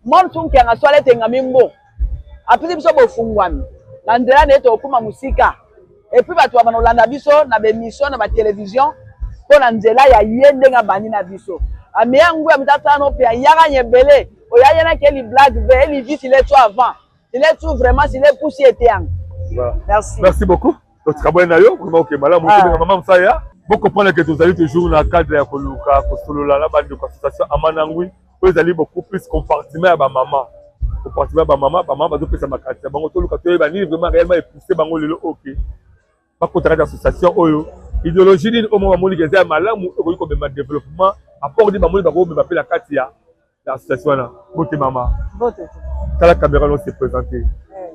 Monso nkianga swale tenga mimbo. Apesi biso bofungwami. Na nzela na ye tokokoma mosika. Et puis bato babanda kolanda biso na ba emission na ba television mpo na nzela ya ye ndenge abandi na biso. Ameya ngwi amitasa no pe ayarani ebele. Oya yana ke li blague ve eli vite il est tout avant. Il est tout vraiment, il est poussé était. Voilà. Merci. Merci beaucoup. Totikabwani na yo vraiment oke malamu tobenga mama Mosaya. Bo comprendre que tozali toujours na cadre ya koluka kosolola na bandeko association Amanangui oyo ezali beaucoup plus compartiment ya ba mama. Compartiment ya ba mama, ba mama bazopesa makanisi na bango toluka toyeba nini vraiment réellement epousse bango lelo oke bakota kati ya association oyo idéologie nini oyo moko bamoni ke eza ya malamu ekoki komema développement apport nini bamoni bakomema mpe na kati ya association wana. Mbote mama. Mbote. Tala caméra no se présenter. Eh.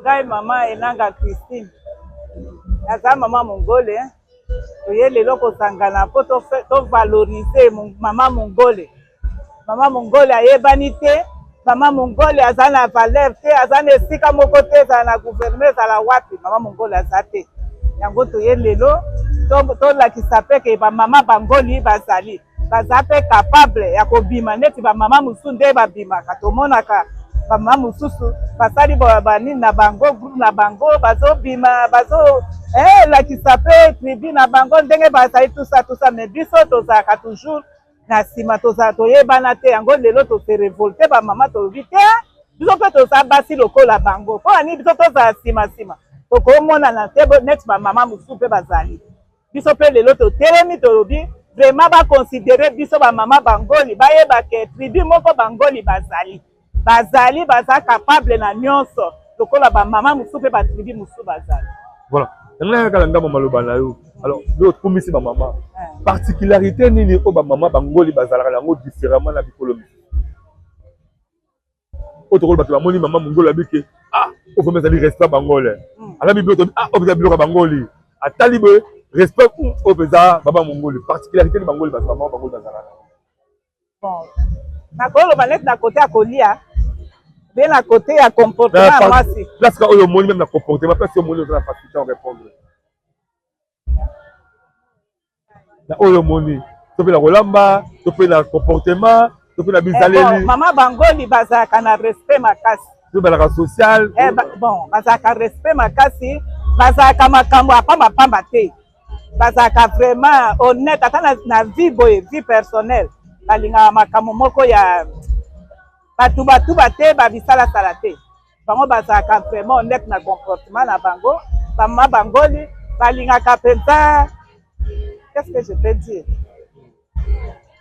Ngai mama Enanga Christine. Naza mama mongole. Toye lelo kosangana mpo to, to valoriser mama mongole. Mama mongole ayebani te. Mama mongole aza na valeur te, aza na esika moko te, ezala na gouvernement, ezala wapi, mama mongole aza te. Yango toye lelo tolakisa mpe ke bamama bangoli bazali. Baza pe capable ya kobima neti ba mama mosusu nde babimaka, tomonaka ba mama mosusu basali ba nini na bango groupe na bango bazobima bazo eh, lakisa pe tribu na bango ndenge bazali tusa tusa, mais biso tozalaka toujours na nsima, tozala toyebana te. Yango lelo tose revolte ba mama, tolobi te biso pe toza basi lokola bango, mpo na nini biso tozala nsima nsima, tokomonana te neti ba mama mosusu pe bazali. Biso pe lelo totelemi tolobi vraiment ba considerer biso ba mama bangoli, bayeba ke tribu moko bangoli bazali, bazali baza capable na nionso lokola ba mama mosusu pe ba tribu mosusu bazali. Voilà. Ngai kaka na ndambo maloba na yo. Alors, yo okumisi ba mama. Particularité nini oyo ba mama bangoli bazalaka na yango différemment na bikolo misusu? Oyo tokoloba ke bamoni mama mongoli abi ke ah oyo vraiment ezali respect bangole. Alabi biloko tobi ah oyo mpenza biloko ya bangoli. Atali boye respect oyo mpenza baba mongoli. Particularité ni bangoli bazala mama bangoli bazala na. Bon, nakoloba neti na kote ya kolia be na kote ya comportement ya mwasi. Place ka oyo omoni meme na comportement place oyo omoni oza na facilité ya répondre. Na oyo omoni to mpe na kolamba to mpe na comportement to mpe na bizaleli. Eh bon, mama bangoli bazalaka na respect makasi to bazalaka social. Eh, ba, bon bazalaka respect makasi, bazalaka makambo ya pamba pamba te, bazalaka vraiment honnête ata na, na vie boye vie personnelle balingaka makambo moko ya batubatuba te, babisalasala te. Bango bazalaka vraiment honnête na comportement na bango. Ba mama bangoli balingaka penza, qu'est-ce que je peux dire?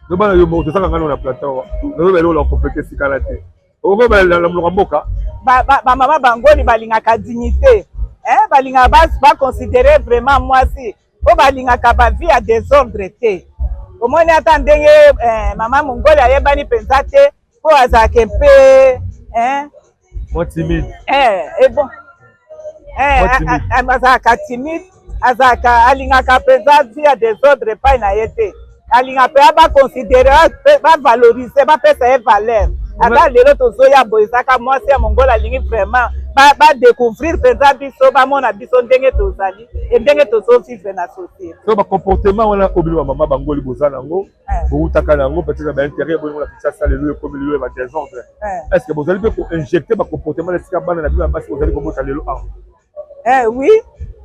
Loba na yo moko, tozaka ngano na plateau. Nazo eloko na compléter esika na te. Okoba na monoko ya mboka. Ba ba, ba mama bangoli balingaka dignité. Hein, balingaka ba, ba considérer vraiment mwasi po balingaka ba vie ya désordre te. Omoni ata ndenge eh, mama mongoli ayebani penza te. Po azalaka un peu hein Moi timide. Eh, et bon. Eh, azalaka timide, azalaka alingaka mpenza vie ya desordre epai na ye te. Alingaka mpenza ba considérer, ba valoriser, bapesa ye valeur. Ata lelo tozoya boye ezaka mwasi ya mongola alingi vraiment ba, ba découvrir mpenza biso, bamona biso ndenge tozali e ndenge tozovivre na société. So ba comportement wana oyo bino ba mama bangoli boza nango bowutaka na yango peut-être na ba intérieur bolingo na Kinshasa lelo ekomi lelo ya ba désordre. Est-ce que bozali mpe ko injecter ba comportement na esika bana na bino ya basi bozali kobota lelo awa? Eh oui,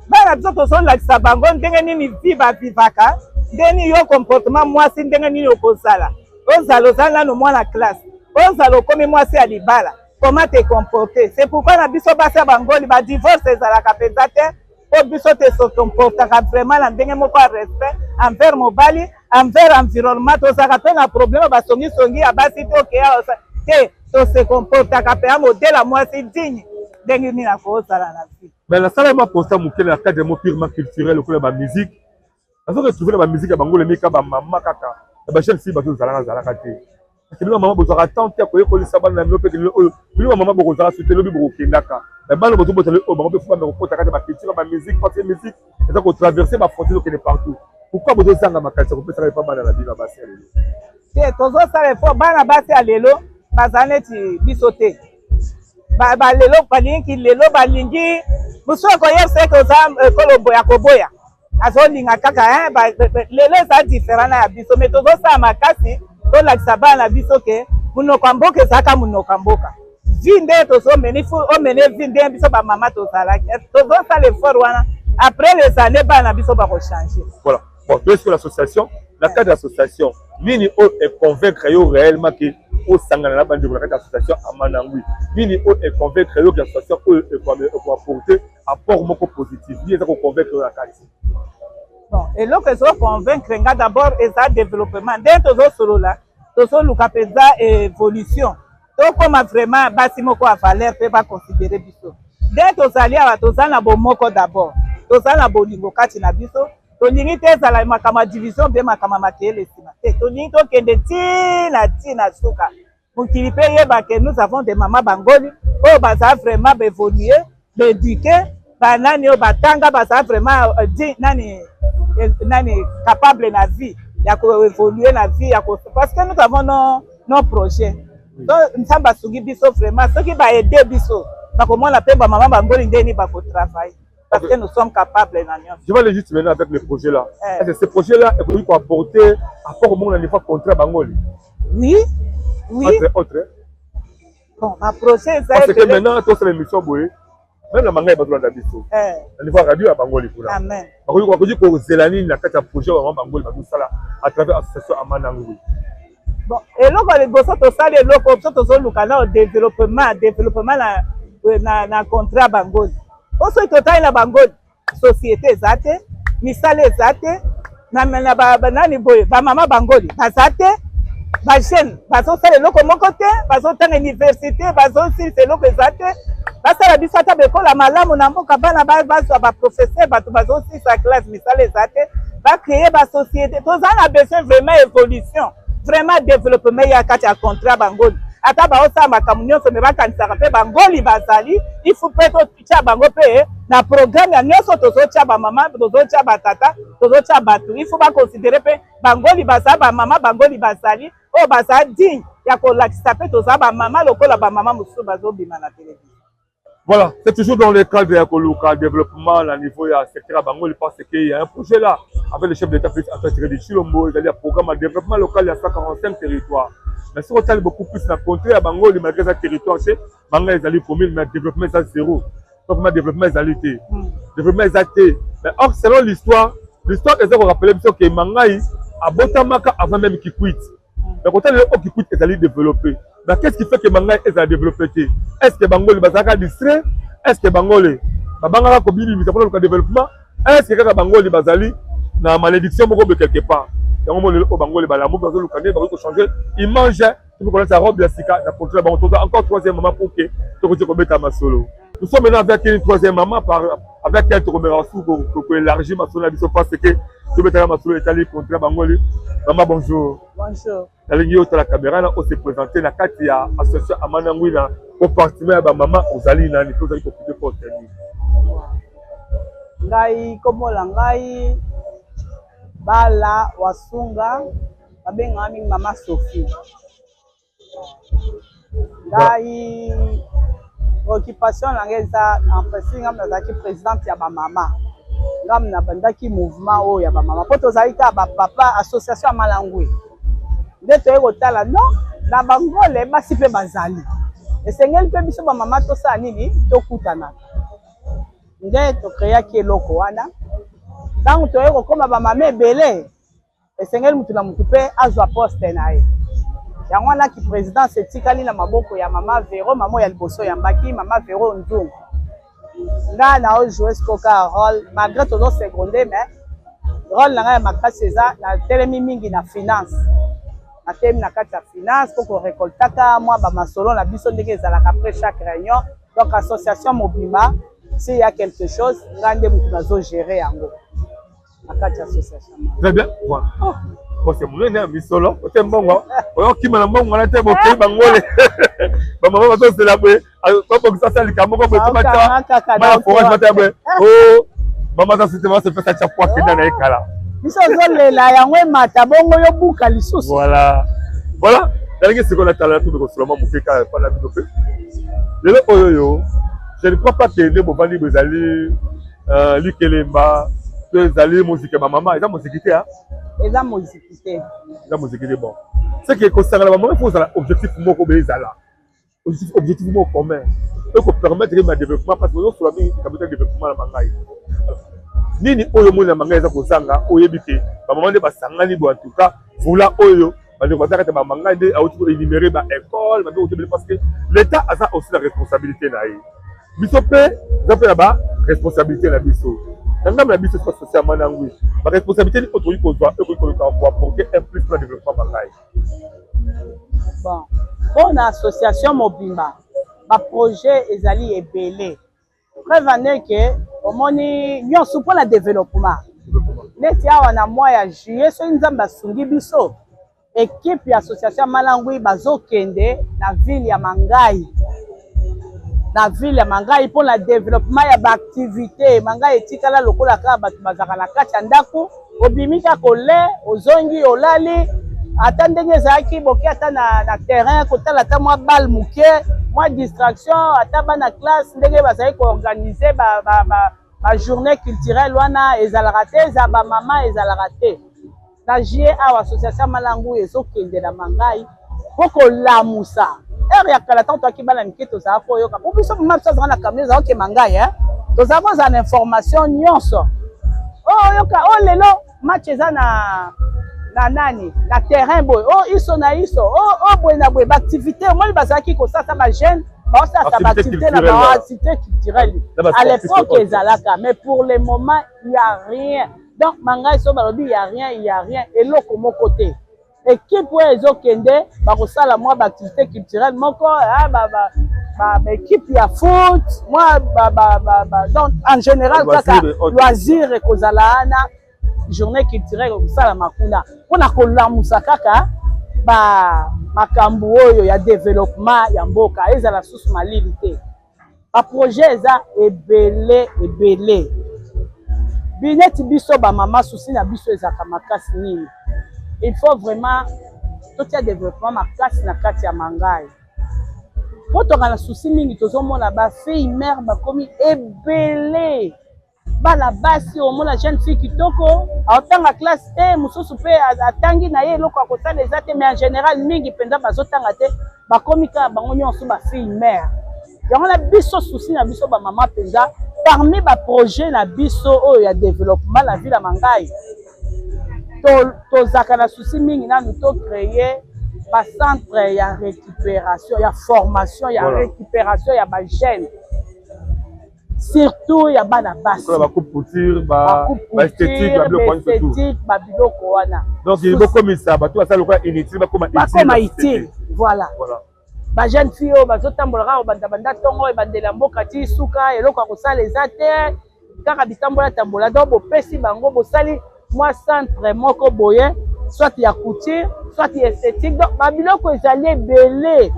bana biso tozolakisa bango ndenge nini vie bavivaka, ndenge nini yo comportement mwasi, ndenge nini okozala, ozala ozali nanu mwana classe, ozala okomi mwasi ya libala, comment te comporter. C'est pourquoi na biso basi ya bangoli ba divorce ezalaka mpenza te, po biso te se comportaka vraiment na ndenge moko ya respect envers mobali, envers environnement. Tozalaka pe na problème ba songi songi ya basi te okeya te, to se comportaka pe ya modèle ya mwasi digne ndenge nini akozala na vie. Mais nasala mwa constat moke na cadre moko purement culturel lokola ba musique, nazo retrouver na ba musique ya bango lemika ba mama kaka na ba jeune fille bazo zalaka zalaka te. Parce que bino ba mama bozwaka temps te ya koyekolisa bana na bino pe lelo oyo bino ba mama bokozala soki te lobi bokokendaka. Mais bana bozo bota lelo oyo bango pe faut bameka kokota kati ya ba culture ya ba musique parce que musique eza ko traverser ba frontières okende partout. Pourquoi bozo zanga makanisi ya kopesaka epa bana na bino ya basi ya lelo? Te, tozosala effort. Bana basi ya lelo baza neti biso te. Ba, ba lelo balingi lelo balingi mosusu akoyebisa eke oza ekolo boya koboya azolinga kaka hein, ba, ba, ba, lelo eza différent na ya biso, mais tozosala makasi tolakisa bana na biso ke monoko ya mboka ezalaka monoko ya mboka. Vie nde tozomene, il faut omene vie nde biso ba mama tozalaki, tozosala effort wana. Après les années bana na biso bakochange. Voilà. Bon, toyei sikoyo l'association. Na cadre ya association nini oyo econvaincre yo réellement ke osangana na bandeko na kati ya association Amanangui? Nini oyo econvaincre yo ke association oyo ekoapporter apport moko positif ye eza koconvaincre yo na kati? Bon, eloko ezoconvaincre nga d'abord eza développement. Ndenge tozosolola, tozoluka mpenza évolution, tokóma vraiment basi moko ya valeur mpe baconsidere biso. Ndenge tozali awa, toza na bomoko d'abord, toza na bolingo kati na biso. Tolingi te ezala makambo ya division mpe makambo ya makeyele nsima te. Tolingi tokende ti na ti na suka, mokili mpe yeba ke nous avons des mama bangoli oyo baza vraiment baévolue, baéduque, banani oyo batanga, baza vraiment di nani nani capable na vie ya koévolue na vie ya ko, parce que nous avons nos projets. Donc Nzambe asungi biso vraiment, soki baede biso, bakomona mpe bamama bangoli ndeni bakotravaille, parce que nous sommes capables na nyonso. Je vais aller juste maintenant avec le projet là. Est-ce que ce projet là ekoki koapporter apport au monde na niveau contrat bangoli? Oui. Entre autres. Bon, baprojet eza Parce que maintenant tosala émission boye, même na mangai bazolanda biso na niveau ya radio ya bangoli kuna. Amen. Bakoki kozela nini na kati ya projet ya bamama bangoli bazosala à travers association Amanangui? Bon, eloko ya liboso tosali, eloko biso tozoluka na développement na contrat bangoli. Po soki totali na bangoli, société eza te, misala eza te, na nani boye, bamama bangoli baza te, bajeune bazosala eloko moko te, bazotanga université, bazosilisa eloko eza te. Basala biso ata bekola malamu na mboka, bana bazwa baprofesseur, bato bazosilisa classe, misala eza te. Bacréer basociété. Toza na besoin vraiment évolution, vraiment développement ya kati ya contrat bangoli. Ata baosala makambo nyonso, me bakanisaka mpe bangoli bazali. Il faut mpe totia bango mpe na programme ya nyonso. Tozotia bamama, tozotia batata, tozotia bato, il faut baconsidere mpe bangoli baza, bamama bangoli bazali oyo baza digne ya kolakisa mpe toza bamama lokola bamama mosusu bazobima na télévision. Voilà, c'est toujours dans le cadre ya koluka développement na niveau ya secteur ya Bangoli, parce qu'il y a un projet là avec le chef de l'État Félix Antoine Tshisekedi Tshilombo, ezali ya programme ya développement local ya 145 territoires. Mais soki otali beaucoup plus na contrée ya Bangoli, malgré eza territoire te, banga ezali commune, mais développement eza zéro. Donc vraiment développement ezali te. Développement eza te. Mais or selon l'histoire, l'histoire eza korappeler biso ke Mangai abotamaka avant même Kikwit. Mais kotala lelo oyo Kikwit ezali développé. Mais qu'est-ce qui fait que Mangai ezala développé te? Est-ce que Bangoli bazalaka distrait? Est-ce que Bangoli babangaka kobibimisa mpona luka développement? Est-ce que kaka Bangoli bazali na malédiction moko boye quelque part? Yango mo lelo oyo Bangoli balamuki, bazoluka nde bakoki kochanger image tokoki kolata robe ya sika na contrôle bango. Toza encore troisième maman pour que tokoki kobeta masolo. Nous sommes maintenant avec une troisième maman par avec elle tokomeka su koélargir masolo na biso, parce que tobetaka masolo etali contrat bangoli. Mama, bonjour. Bonjour. Nalingi yo otala caméra na ose présente na kati ya association Amanangui na compartiment ya bamama. Ozali nani mpe ozali kooccupe poste nini? Ngai, kombo na ngai Bala Wasunga, babengaka mingi Mama Sophie. Ngai, occupation na ngai eza en principe, ngai nazalaki présidente ya bamama. Ngai nabandaki mouvement oyo ya bamama mpo tozalaki kaka bapapa. Association ya Malangwe nde toye kotala non, na bangole basi mpe bazali, esengeli mpe biso bamama tosala nini, tokutanaka. Nde tokreaki eloko wana. Ntango toye kokóma bamama ebele, esengeli mutu na mutu mpe azwa poste na ye. Yango wana ki présidence etikali na maboko ya mama Vero, mama ya liboso yambaki mama Vero Nzungu. Nga na ojoue sikoyo kaka rôle, malgré tozo seconde, mais rôle na ngai ya makasi eza natelemi mingi na finance. Natelemi na kati ya finance mpo korekoltaka mwa bamasolo na biso ndenge ezalaka après chaque réunion. Donc association mobimba, s'il y a quelque chose, ngai nde mutu nazogere yango na kati ya association. Très bien, voilà. Oh. Bose monene ya misolo ote mbongo oyo okima na mbongo wana te, bokei bangole, bamama bazozela boye, babongisa sa likambo moko boye, tobatya mana forage, batya boye o mama aza sute basepesa tya po akenda na ye kala. Biso ozolela yango emata bongo yobuka lisusu. Voilà, nalingi sikoyo natala tobe kosolola mwa moke kaka epa na bino mpe lelo oyo. Yo, je ne crois pas ke nde bovandi bo ezali likelemba to ezali moziki ya bamama. Eza moziki te? Eza moziki te. Eza moziki te. Bon, c'est que kosangana bamama, faut ozala objectif moko boye, ezala objectif moko commun oyo kopermettre ma développement, parce que ozosola mingi likambo eza développement na bangai. Nini oyo omoni na mangai eza kozanga, oyebi ke bamama nde basangani bo? En tout cas vula oyo bandeko baza kati ya bamangai nde auti koénumérer baécole babe kotebele, parce que l'État aza aussi na responsabilité na ye. Biso mpe eza mpe na ba responsabilité na biso na ngambo na biso espace social Manangui, ba responsabilité nini oyo tokoki kozwa oyo ekoki koluka ko apporter un plus pour le développement Mangayi? Bon, mpo na association mobimba ba projet ezali ebele. Preuve en est que omoni nyonso mpo na développement neti awa na mois ya juillet soki Nzambe asungi biso Equipe ya association ya Malangui bazokende na ville ya Mangayi, na ville ya Mangayi mpo na developpement ya ba activites. Mangayi etikala lokola kaka bato bazalaka na kati ya ndako, obimi kaka ole, ozongi olali, ata ndenge ezalaki boke ata na, na terrain kotala ata mwa balle moke, mwa distraction, ata bana classe ndenge bazali koorganize ba, ba, ba, ba journée culturelle wana ezalaka te, eza ba mama ezalaka te. Na juillet awa association Malangu ezokende na Mangayi mpo kolamusa heure ya kala ntango toyaki bana mike tozala koyoka mpo biso mama biso azalaka na camion ezalaka ke Mangayi eh? Tozala kozala na information nyonso oyoka oh, oyo oh, lelo match eza na na nani na terrain boye o oh, iso na iso o oh, oh, boye na boye baactivité omoni bazalaki kosasa bajeune baosalaka baactivité na baactivité culturelle à l'époque ezalaka, mais pour le moment il y a rien. Donc Mangayi soki balobi il y a rien, il y a rien, eloko moko te. Equipe oyo ezokende bakosala mwa ba activité culturelle moko, ah, ba, ba, ba, ba équipe ya foot, mwa ba, ba, ba, ba, donc en général kaka loisir ekozala wana, journée culturelle ekosalama kuna mpona kolamusa kaka ba makambo oyo ya développement ya mboka, ezala susu malili te. Ba projet eza ebele ebele. Bineti biso ba mama souci na biso ezalaka makasi nini? Il faut vraiment totia développement makasi na kati ya Mangayi. Po toka na souci mingi tozomona ba fille mère bakomi ebele. Bana basi omona jeune fille kitoko aotanga classe te, mosusu pe atangi na ye eloko ya kosala eza te, mais en général mingi mpenza bazotanga te, bakomi kaka bango nyonso ba fille mère. Yango na biso souci na biso ba mama mpenza parmi ba projet na biso oyo ya développement na ville ya Mangayi, tozalaka na souci mingi nanu to créer ba centre ya récupération ya formation ya récupération ya ba jeunes, surtout ya bana basi, ba coupe couture, ba ba esthétique, ba biloko wana, esthétique, ba biloko wana. Donc bokomisa bato basala lokola inutile, bakoma utile, bakoma utile, voilà. Ba jeune fille oyo bazotambola kaka kobanda banda ntongo ebandela mboka ti suka, eloko ya kosala eza te, kaka bitambola tambola. Donc bopesi bango, bosali mwa centre moko boye, soit ya couture, soit ya esthétique, donc ba biloko ezali ebele,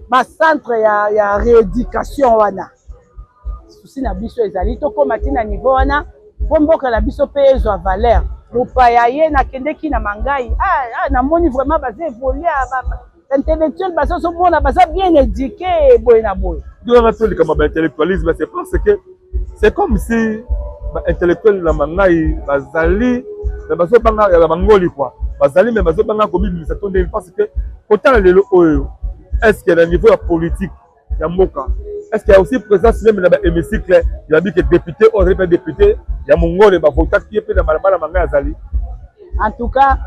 ba centre ya, ya rééducation wana. Souci na biso ezali tokóma ti na niveau wana mpo mboka na biso mpe ezwa valeur. Mopaya ye nakendeki na Mangayi, ah, ah, namoni vraiment baza évolué, intellectuel, bazozomona baza bien éduqué boye na boye. Ndenge to likambo ba intellectualisme, c'est parce que c'est comme si ba intellectuel na Mangayi bazali mais bazobanga ya bangoli quoi, bazali mais bazobanga komibimisa to ndenge, parce que kotala lelo oyo, est-ce que na niveau ya politique ya mboka, est-ce qu'il y a aussi présence même na ba hémicycle ya bike député oyo azali mpe député ya mongole bavotaki ye mpe na balabala Mangayi azali? En tout cas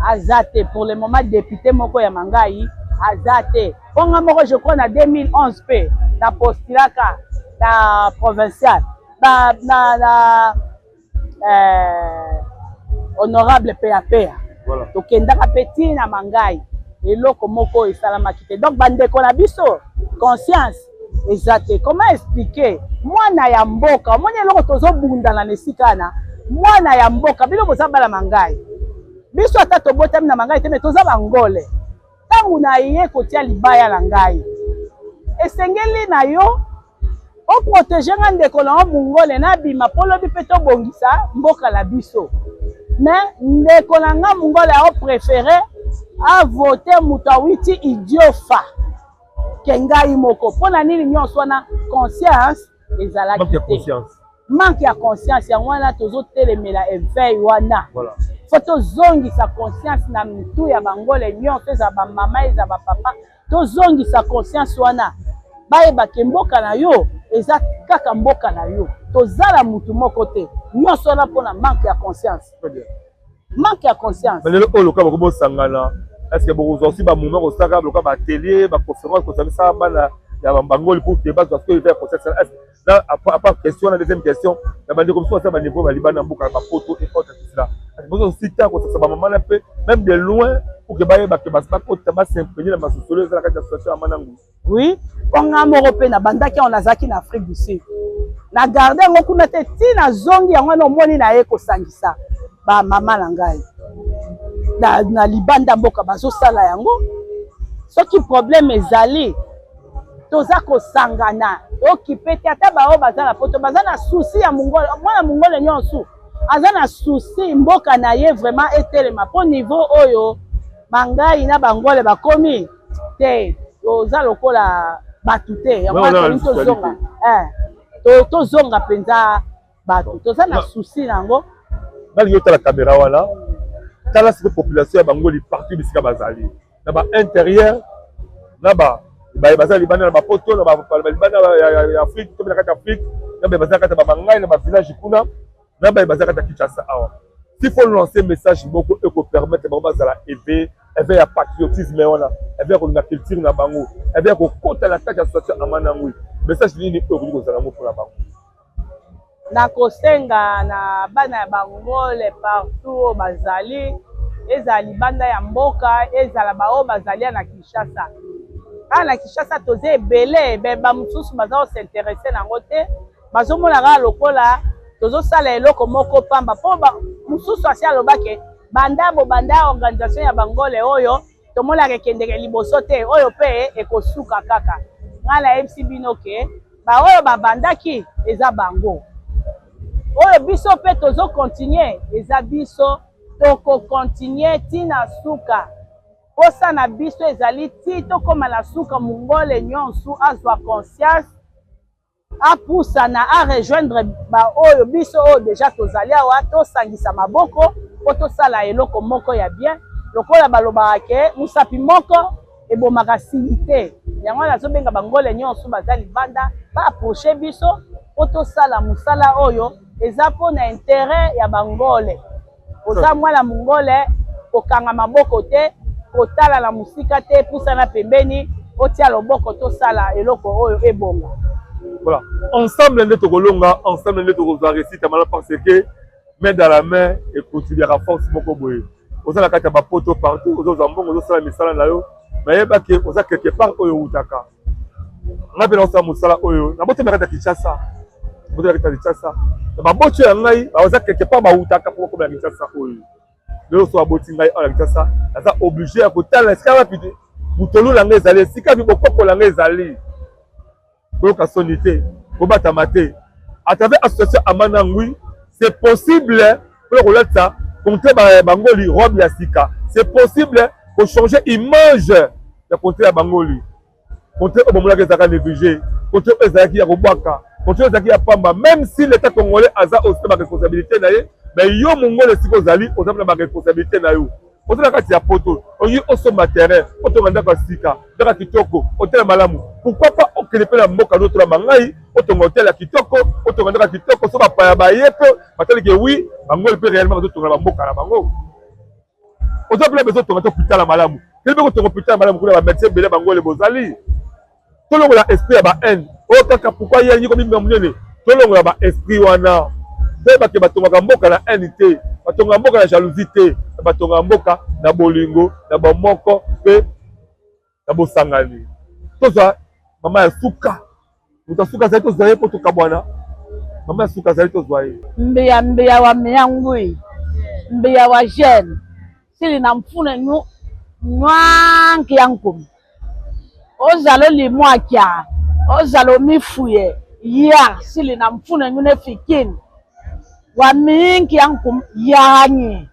aza te pour le moment, député moko ya Mangayi aza te. Mpo nga moko je crois na 2011 mpe na postulaka na provincial ba, na, na honorable PAPA. Tokendaka mpe ti na Mangayi, eloko moko esalamaki te. Donc bandeko na biso conscience eza te. Comment expliquer mwana ya mboka omoni eloko tozobundana na esika wana, mwana ya mboka, bino boza bana Mangayi, biso ata tobotami na Mangayi te, me toza bangole. Ntango na ye kotia libaya na ngai, esengeli na yo oprotege nga ndeko na yo mongole nabima mpo lobi mpe tobongisa mboka na biso. Me ndeko na nga mongole aopréféré avote moto awiti idiofa ke ngai moko. Mpo na nini nyonso wana? Conscience ezalaki te, manque ya conscience. Yango wana tozotelemela éveil wana. Fo tozongisa conscience na mitu ya bangole nyonso, ezala bamama, ezala bapapa, tozongisa conscience wana, bayeba ke mboka na yo eza kaka mboka na yo, tozala mutu moko te. Nyonso wana mpona manque ya conscience, manque ya conscience. Lelo oyo lokola bako bosangana, est ce que bokozwa aussi bamoment kosalaka lokola baatelier, baconférence, kosangisa bana ya bangoli pour ke bazwa sikoyo ya conscience? Na à part question wana, deuxième question na bandeko mosusu baza baniveau ya libanda mboka, bapoto et autres, tout cela, bozo sita kosasa bamama na mpe même de loin pour que bayeba ke bakota, bas'imprégner na masosolo eza na kati ya association ya Manangu? Oui, mpo nga moko mpe nabandaki yango, nazalaki na Afrique du Sud, na garde yango kuna te ti nazongi. Yango wana omoni na ye kosangisa bamama na ngai na libanda mboka, bazosala yango. Soki problème ezali, toza kosangana, okipe te. Ata baoyo baza na poto baza na souci ya mongole, mwana mongole nyonso aza na souci mboka na ye vraiment etelema, mpo niveau oyo bangai na bangole bakomi te, toza lokola bato te. Yango wana tolingi tozonga, tozonga mpenza bato, toza na souci na yango. Nalingi otala caméra wana, tala sikoyo population ya bangoli partout bisika bazali, na baintérieur, na baye baza libanda na bapoto, na balibanda ya Afrique to mpe na kati ya Afrique, na baye baza na kati ya bamangai na bavillage kuna, na baye baza kati ya Kinshasa awa. S'il faut lancer message moko ekopermettre bango bazala éveillé, éveil ya patriotisme wana, éveil ya kolinga culture na bango, éveil ya kokota na kati ya association Amanangwi, message nini oyo ekoki kozala yango mpona bango? Nakosenga na bana ya bangole partout oyo bazali, ezala libanda ya mboka, ezala baoyo bazali na Kinshasa. Kaka na Kinshasa toza ebele, me bamosusu baza kos'intéresser nango te, bazomona kaka lokola tozosala eloko moko pamba, mpo mosusu asi alobake banda bobanda organisation ya bangole oyo, tomonaka ekendeke liboso te, oyo mpe ekosuka kaka. Ngai nayebisi bino ke baoyo babandaki eza bango, oyo biso mpe tozocontinuer eza biso, tokocontinuer ntina suka. Posa na biso ezali ti tokóma na suka, mongole nyonso azwa conscience, apusana, arejoindre baoyo biso oyo déjà tozali awa, tosangisa maboko mpo tosala eloko moko ya bien. Lokola balobaka ke mosapi moko ebomaka sili te, yango wana azobenga bangole nyonso baza libanda baapprocher biso mpo tosala mosala oyo eza mpona intérêt ya bangole. Oza mwana mongole, kokanga maboko te, kotala na mosika te, pusana pembeni, otia loboko, tosala eloko oyo ebonga. Voilà, ensemble nde tokolonga, ensemble nde tokozwa réussite ya malamu, parce que main dans la main econtribuaka force moko boye. Oza na kati ya bapoto partout, ozozwa mbongo, ozosala misala na yo, nayebaki oza quelque part oyo outaka. Ngai mpe naosala mosala oyo, nabotami na kati ya Kinshasa, botami na kati ya Kinshasa, na baboti ya ngai baza quelque part bautaka mpo bakoma na Kinshasa oyo. Lelo so baboti ngai awa na Kinshasa, naza obligé ya kotala esika wapi mutolu na ngai ezali, esika wapi bokoko na ngai ezali. Koyoka soni te, kobatama te. À travers association Amanangui, c'est possible mpona kolatisa contrée bangoli robe ya sika, c'est possible kochanger image ya contrée ya bangoli, contrée oyo bomonaki ezalaka négligé, contrée oyo ezalaki ya kobwaka, contrée oyo ezalaki ya pamba. Même si l'état congolais aza aussi na baresponsabilité na ye, mais yo mongole esika ozali, oza na baresponsabilité na yo. Oza na kati ya poto, olingi osomba terrain, otonga ndako ya sika, ndako ya kitoko, hotel malamu, pourquoi pas okende mpe na mboka notolama ngai, otonga hotel ya kitoko, otonga ndako ya kitoko, so bapaya baye mpe batali ke oui, bangoli mpe réellement bazotonga na bamboka na bango. Oza mpena bezotonga te hôpital ya malamu, kende mpe kotonga hôpital ya malamu kuna, bamédecin ebele bangole bozali. Tolongola esprit ya ba haine oyo kaka pourquoi ye alingi komibima monene. Tolongola ba esprit wana, toyebake batongaka mboka na haine te, batongaka mboka na jalousie te, batongaka mboka na bolingo, na bomoko mpe na bosangani. Tozwa mama ya suka, moto ya suka azali, tozwa ye mpo tokabwana. Mama ya suka azali, tozwa ye. Mbeya mbeya wa meya ngui, mbeya wa jeune sili na mfune nyu nwanki ya nkum ozala olimu akia ozala omifuye ya sili na mfune nyu nefikin wa minki ya nkum yanyi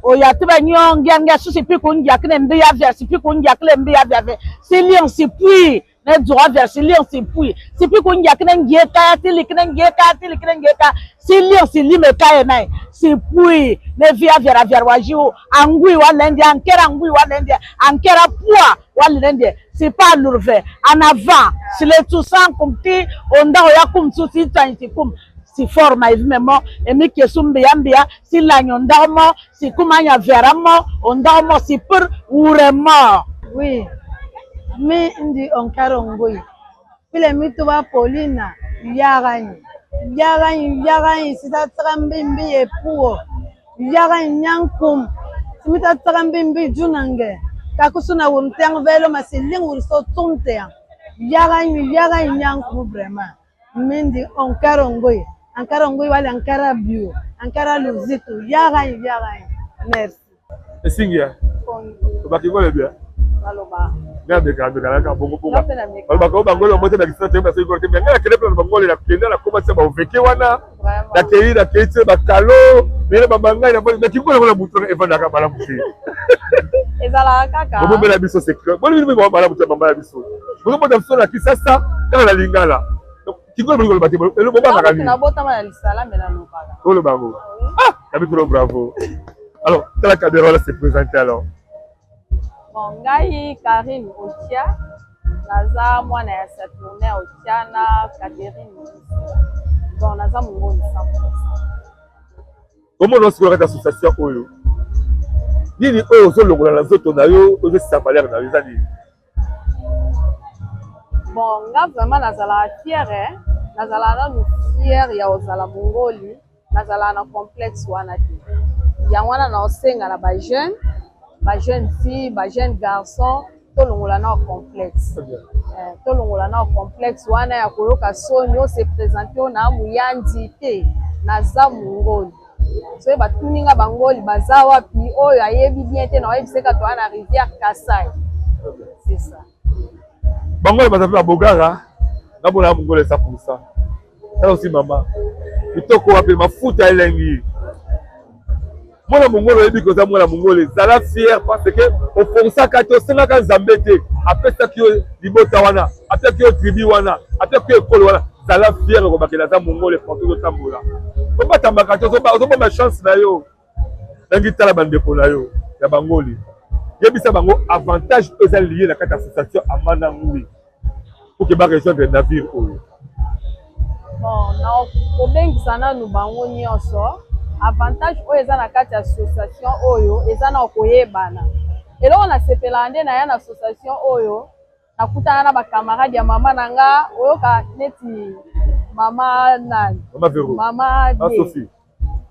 oya ti ba nyo ngia ngia susi pi ku ngia kine mbi ya via si pi ku ngia kile mbi ya via ve si lion si pui ne dzoga via si lion si pui si pi ku ngia kine ngie kaya ti li kine ngie kaya ti li kine ngie kaya si lion si lime kaya nai si pui ne via via ra via wa jiu angui wa lendi ankera angui wa lendi ankera pua wa lendi si pa lurve en avant si le tout kum ti onda ya kum tu si tani si kum si forma evi mo emi kesu mbiya mbiya si lanyo ndago mo si kumanya vera mo ondago mo si pur wure mo. Oui, mi ndi onkaro ngui. Pile mi tuba Paulina. Yaga yaga yaga sita tsaga mbimbi ye puo yaga nyankum simita tsaga mbimbi junange kakusuna wum teng velo masiling wur so tsumte yaga yaga nyankum vraiment mindi onkara ngoi ankara ngoi wala ankara bio ankara luzitu yaga yaga merci Esingia. Obaki ngole bien. Naloba. Nga meka meka naka bongo bongo. Nga mpe na meka. Balobaka oyo bangole bambote na kisasa te basoki te mais nga nakende mpe na bangole nakende nakoma se baoveke wana nakei nakei te bakalo mele babangai na mais kingole ngo na butu evandaka malamu te. Ezalaka kaka. Bobombela biso secret. Boni bino malamu te mama ya biso. Bozobota biso na Kisasa kaka na Lingala. Kingole bolingi koloba te bobangaka nini? Nabotama na lisala mais nalobaka. Oloba yango. Ah, Kabikolo bravo. Alors, tala caméra wana se présenter alors. Bon, ngai Karine Otia, naza mwana ya Saturnin Otia na Catherine Moussa. Bon, naza mongoli 100%. Omona osikola kati association oyo. Nini oyo ozolongola na nzoto na yo, ozosisa valeur na yo eza nini? Bon, nga vraiment nazalaka fière, eh? Nazalaka nanu fière ya kozala mongoli. Nazalaka na complexe wana te. Yango wana naosenga na ba jeunes, ba jeunes filles, ba jeunes garçons, tolongola nao complexe. Eh, tolongola nao complexe wana ya koyoka soni, o se presenter na muyandi te, naza mongoli. Soki batuni nga bangoli baza wapi, oyo ayebi bien te, naoyebisa ka toza na rivière Kasai. C'est ça. Bangoli baza pe ba bogara, nga mona mongoli 100%. Tala aussi mama. Kitoko wapi mafuta elengi. Mwana mongolo oyebi koza mwana mongolo zala fier parce que oforsaka te osengaka Nzambe te apesaki yo libota wana apesaki yo tribu wana apesaki yo ekolo wana zala fier okobakela aza mongole partout ozotambola obatambaka te ozobomba chance na yo nangi tala bandeko na yo ya bangoli yebisa bango avantage oyo eza liye na kati ya association amana ngui pour que ba rejoindre navire oyo. Bon, na kobengisa nanu bango nyonso avantage oyo eza na kati ya association oyo eza na koyebana. Eloko nasepelaka nde naya na association oyo nakutana na ba camarade ya mama na nga oyoka neti mama nani mama Vero mama ah, Sophie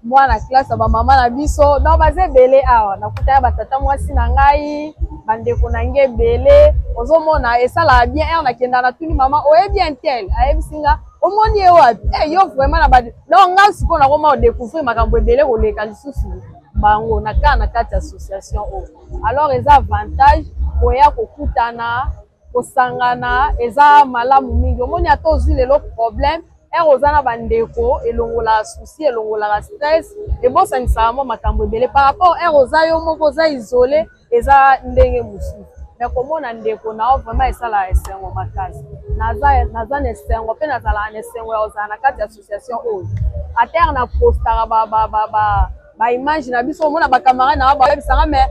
mwana classe ya ba mama na biso donc baza ebele awa nakutana ba tata mwasi na ngai bandeko na ngai ebele ozomona esalaka bien heure nakenda natuni mama oyebi intel ayebisi nga omoni ye wapi eh, yo vraiment na ba donc nga sikoyo nakoma odecouvrir makambo ebele koleka lisusu bango na kaka na kati ya association oyo alors eza avantage koya kokutana kosangana eza malamu mingi omoni ata ozwi lelo problème heure oza na bandeko elongolaka souci elongolaka stress ebosanisaka mwa makambo ebele par rapport heure oza yo moko oza isole eza ndenge mosusu mais komona ndeko na yo vraiment esalaka esengo makasi naza naza na esengo mpe nazalaka na esengo ya kozala na kati ya association oyo ata heure na postaka ba ba ba ba ba image na biso omona ba camarade na bayebisa nga mais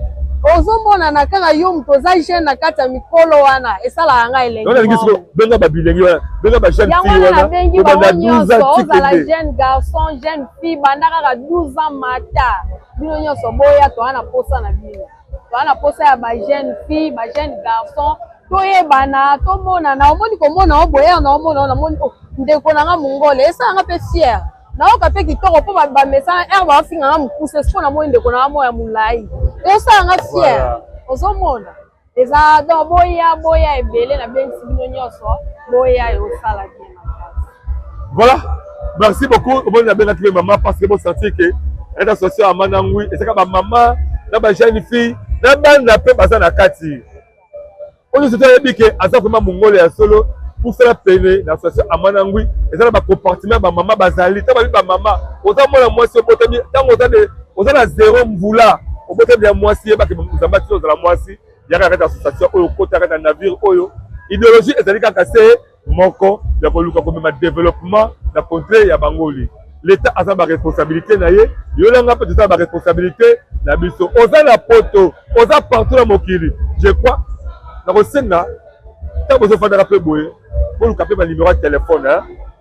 ozomonana kaka yo moto oza jeune na kati ya mikolo wana esalaka nga elengi benga babilengi wana benga ba jeune fille wana nabengi bango nyonso ozala jeune garçon jeune fille banda kaka 12 ans mata bino nyonso boya toza na posa na bino toza na posa ya ba jeune fille ba jeune garçon toyebana tomonana omoni komona o boyer na omona namoni oh, ndeko na nga mongole esalanga mpe fiere nayoka mpe kitoko mpo bamesana heure baofinga nga mokuse sikoyo namoni ndeko na nga moko ya molai esala nga fiere ozomona eza donc boya boya ebele nabengisi bino nyonso boya eosala bien makasi voilà merci beaucoup omoni nabengaki mpe mama parce que bosentir ke eza association ya manangui ezaka bamama na bajeune fille na bana mpe baza na kati Oyo nyonso ayebi ke aza vraiment mongole ya solo pusana pene na association Amana Ngwi eza na ba compartiment ya ba mama bazali ntango babi ba mama oza mwana mwasi obotami ntango oza de oza na zero mvula obotami ya mwasi yebaki nzambe atiki ozala mwasi yaka na kati ya association oyo okota kati ya navire oyo ideologie ezali kaka se moko ya koluka komema developpement na contree ya bangoli l'etat aza ba responsabilité na ye yo na nga mpe toza ba responsabilité na biso oza na poto oza partout na mokili je crois nakosenga ntango bozofandaka mpe boye boluka mpe banimero ya telefone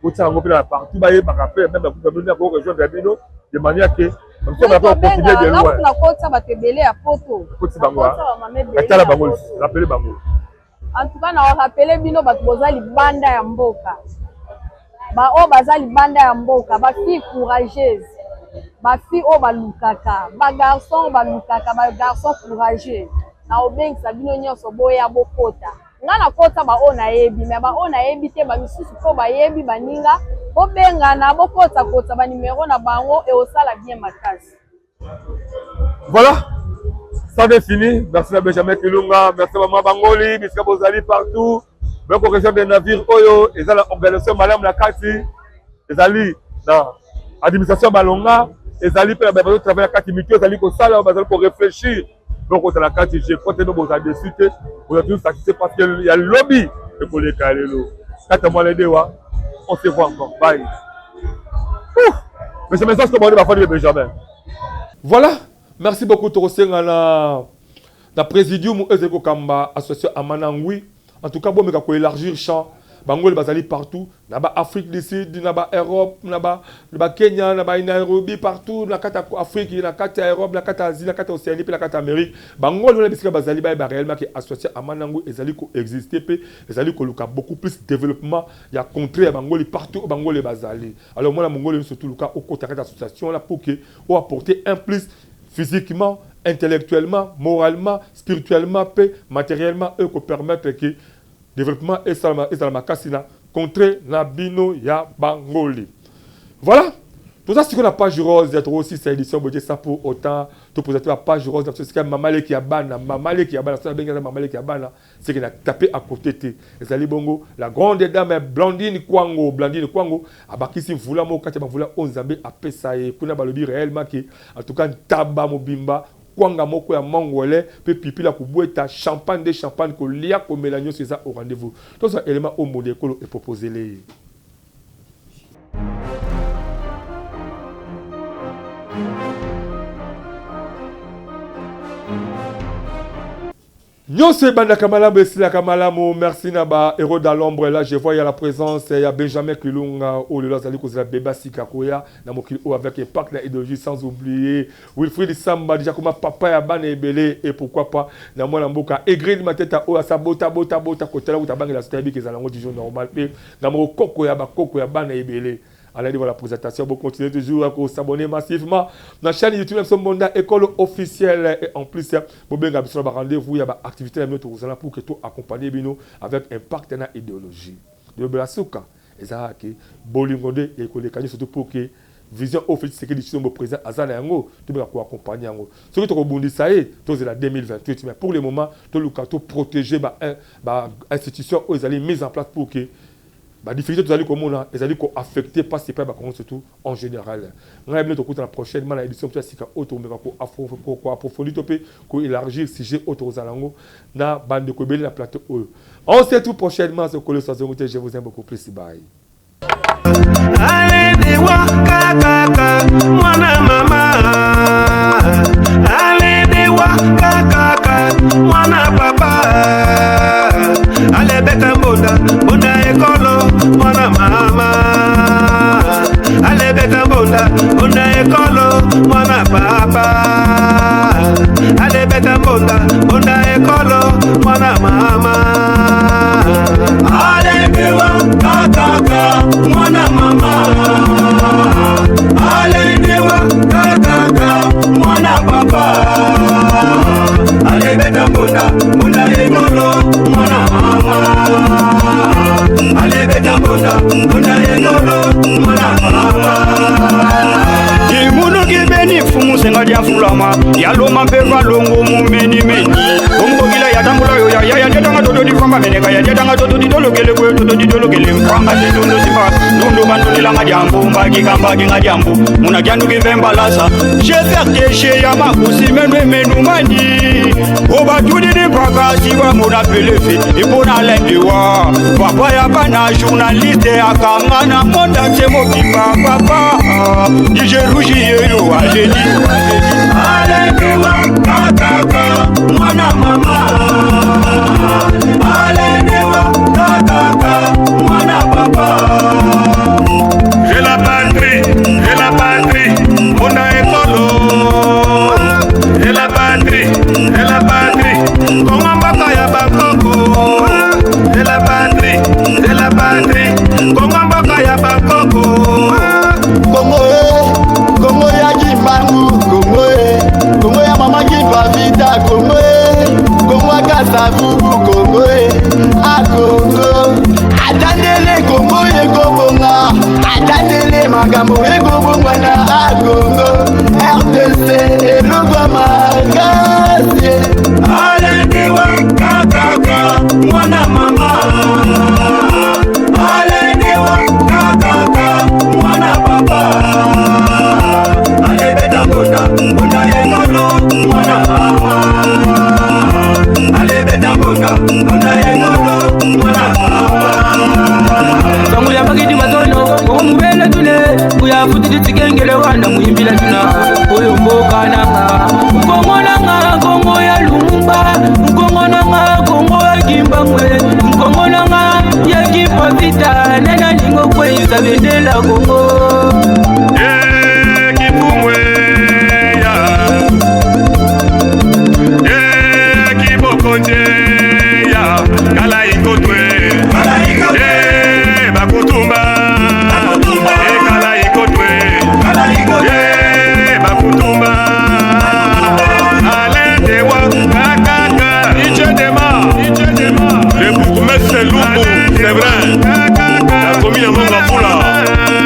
botia yango mpe na partout bayebaka mpe meme bakuta bino nako rejoindre bino de manière ke nakotisa bato ebele ya poto kotisa bango atala bango rappele bango En tout cas, na rappeler bino bato boza libanda ya mboka. Ba oyo baza libanda ya mboka, ba filles courageuses, ba filles oyo balukaka, ba garçons oyo balukaka, ba garçons courageux, nakobengisa bino nionso boya bokota. Nga nakota ba oyo nayebi, mais ba oyo nayebi te, ba misusu pe oyo bayebi baninga, bobengana, bokota kota ba numero na bango, ekosala bien makasi. Voilà, ça est fini. Merci à Benjamin Kilunga, merci à Maman Bangoli, bisika bozali partout. Boko région des navires oyo eza la organisation malamu na kati, ezali na administration malonga, ezali pe na bazo travailler na kati mito ezali kosala, bazali ko réfléchir. Donc ozala kati, je crois que bozala déçu te, bozala toujours satisfait parce que ya lobi ekoleka lelo. Kata mwana edewa, on se voit encore. Bye. Benjamin, ça c'est bon, Benjamin. Voilà, merci beaucoup Tokosenga na na présidium ezali kokamba association Amanangui. En tout cas, bomeka ko élargir champ. Bangoli bazali partout, na ba Afrique du Sud, na ba Europe, na ba ba Kenya, na ba Nairobi, partout na kati ya Afrique, na kati ya Europe, na kati ya Asie, na kati ya Océanie, pe na kati ya Amérique. Bangoli wana bisika bazali bayeba réellement que association Amanangui ezali ko exister pe ezali koluka beaucoup plus développement ya contrée ya Bangoli partout oyo Bangoli bazali. Alors mwana mongoli surtout luka okota kati ya association wana pour que o apporter un plus physiquement, intellectuellement, moralement, spirituellement pe matériellement oyo ko permettre que développement esalama ezala makasi na contrée na bino ya Bangoli. Voilà, toza sikoyo na page rose ya tokosisa édition boye ça pour autant to présenter la page rose na biso esika mama leki ya bana, mama leki ya bana, soki nabengi aza mama leki ya bana, c'est que na taper à côté te. Ezali bongo la grande dame Blandine Kwango, Blandine Kwango abakisi mvula moko kati ya bamvula oyo Nzambe apesa ye. Kuna balobi réellement que en tout cas ntaba mobimba kwanga moko ya mongole pe pipila kobweta champagne de champagne kolia komela nyonso eza au rendez-vous. Tozwa élément oyo Mbonde Ekolo eproposele ye. Nyonso ebandaka malamu esilaka malamu. Merci na ba héros dans l'ombre. Là je vois il y a la présence ya Benjamin Kilunga oyo lelo azali kozela beba sika koya na mokili oyo avec impact na idéologie, sans oublier Wilfried Samba déjà comme papa ya bana ebele, et pourquoi pas na mwana mboka Egrid Mateta oyo asa bota bota bota kotala kuta bangela sota yebi kezala yango toujours normal pe na moko koko ya bakoko ya bana ebele. Allez voir la présentation, vous continuez toujours à s'abonner massivement dans la chaîne YouTube Mbonda École officielle. Et en plus, vous avez un rendez-vous, il y a des activités pour que tout accompagner bino avec impact na idéologie. De Belasuka, et ça qui bolingo de école surtout pour que vision au fait c'est que le président azala yango tout bien accompagner yango. Ce que tu rebondis ça y est, tout c'est la 2028, mais pour le moment tout le tout protéger ba ba institution où ils allaient mise en place pour que ba difficulté tozali komona ezali ko affecter pas c'est pas ba Congo surtout en général. Ngai bino tokuta la prochainement na édition ya sika oyo tokomeka ko ko approfondir to pe ko élargir sujet oyo tokozala yango na bande ko ebele na plateau oyo. On se retrouve prochainement sur Kolo Sazongo te, je vous aime beaucoup plus, bye. Allez dewa kakaka mwana mama, allez dewa kakaka mwana papa, allez beta mbonda mbonda ekolo mwana mama, allez beta mbonda mbonda ekolo mwana papa, allez beta mbonda mbonda ekolo mwana mama, allez dewa kakaka mwana mama, allez dewa kakaka mwana papa, allez beta mbonda mbonda ekolo mwana mama, allez beta mbonda mbonda ekolo mwana papa. Imunuki beni fumu senga dia fulama ya loma mpe valongo mumeni meni omukokila ya tambula yo ya ya ya tetanga toto di famba meneka ya tetanga toto di tolokele kwe toto di tolokele mfamba te tundu simba tundu bandulilanga diambu mbaki kambaki nga diambu muna dianduki vembalasa je ya makusi menwe menu mani obatudi di mpaka siwa muna pelefi ipona lendiwa papa ya bana journaliste akanga na monde entier mobimba papa DJ Rouge yeyo aleli Alenewa kakaka mwana mama, alenewa kakaka mwana papa. J'ai la patrie, j'ai la patrie, mbonda ekolo. J'ai la patrie, j'ai la patrie, Kongo mboka ya bakoko. J'ai la patrie, j'ai la patrie, Kongo mboka ya bakoko. Kimpa Vita Kongo e Kongo Kasavubu Kongo e A Kongo Atandele Kongo ekobonga Atandele makambo ekobongwana A Kongo RDC elongwa makasi Alendiwa kakaka mwana mama Alendiwa kakaka mwana papa Alebeta mbonda mbonda yengolo mwana mama Alebeta mbonda mbonda yengolo mwana papa Sango ya bakidi mazono okomubela tule uya futidi tikengele wana muyimbila tuna oyo mboka nanga nkongo nanga nkongo ya lumumba nkongo nanga nkongo ya kimbangwe nkongo nanga ya kimpavita nena ningo kweyisa bendela kongo Le bourgmestre Lumbu, c'est vrai. La commune ya Mont-Ngafula.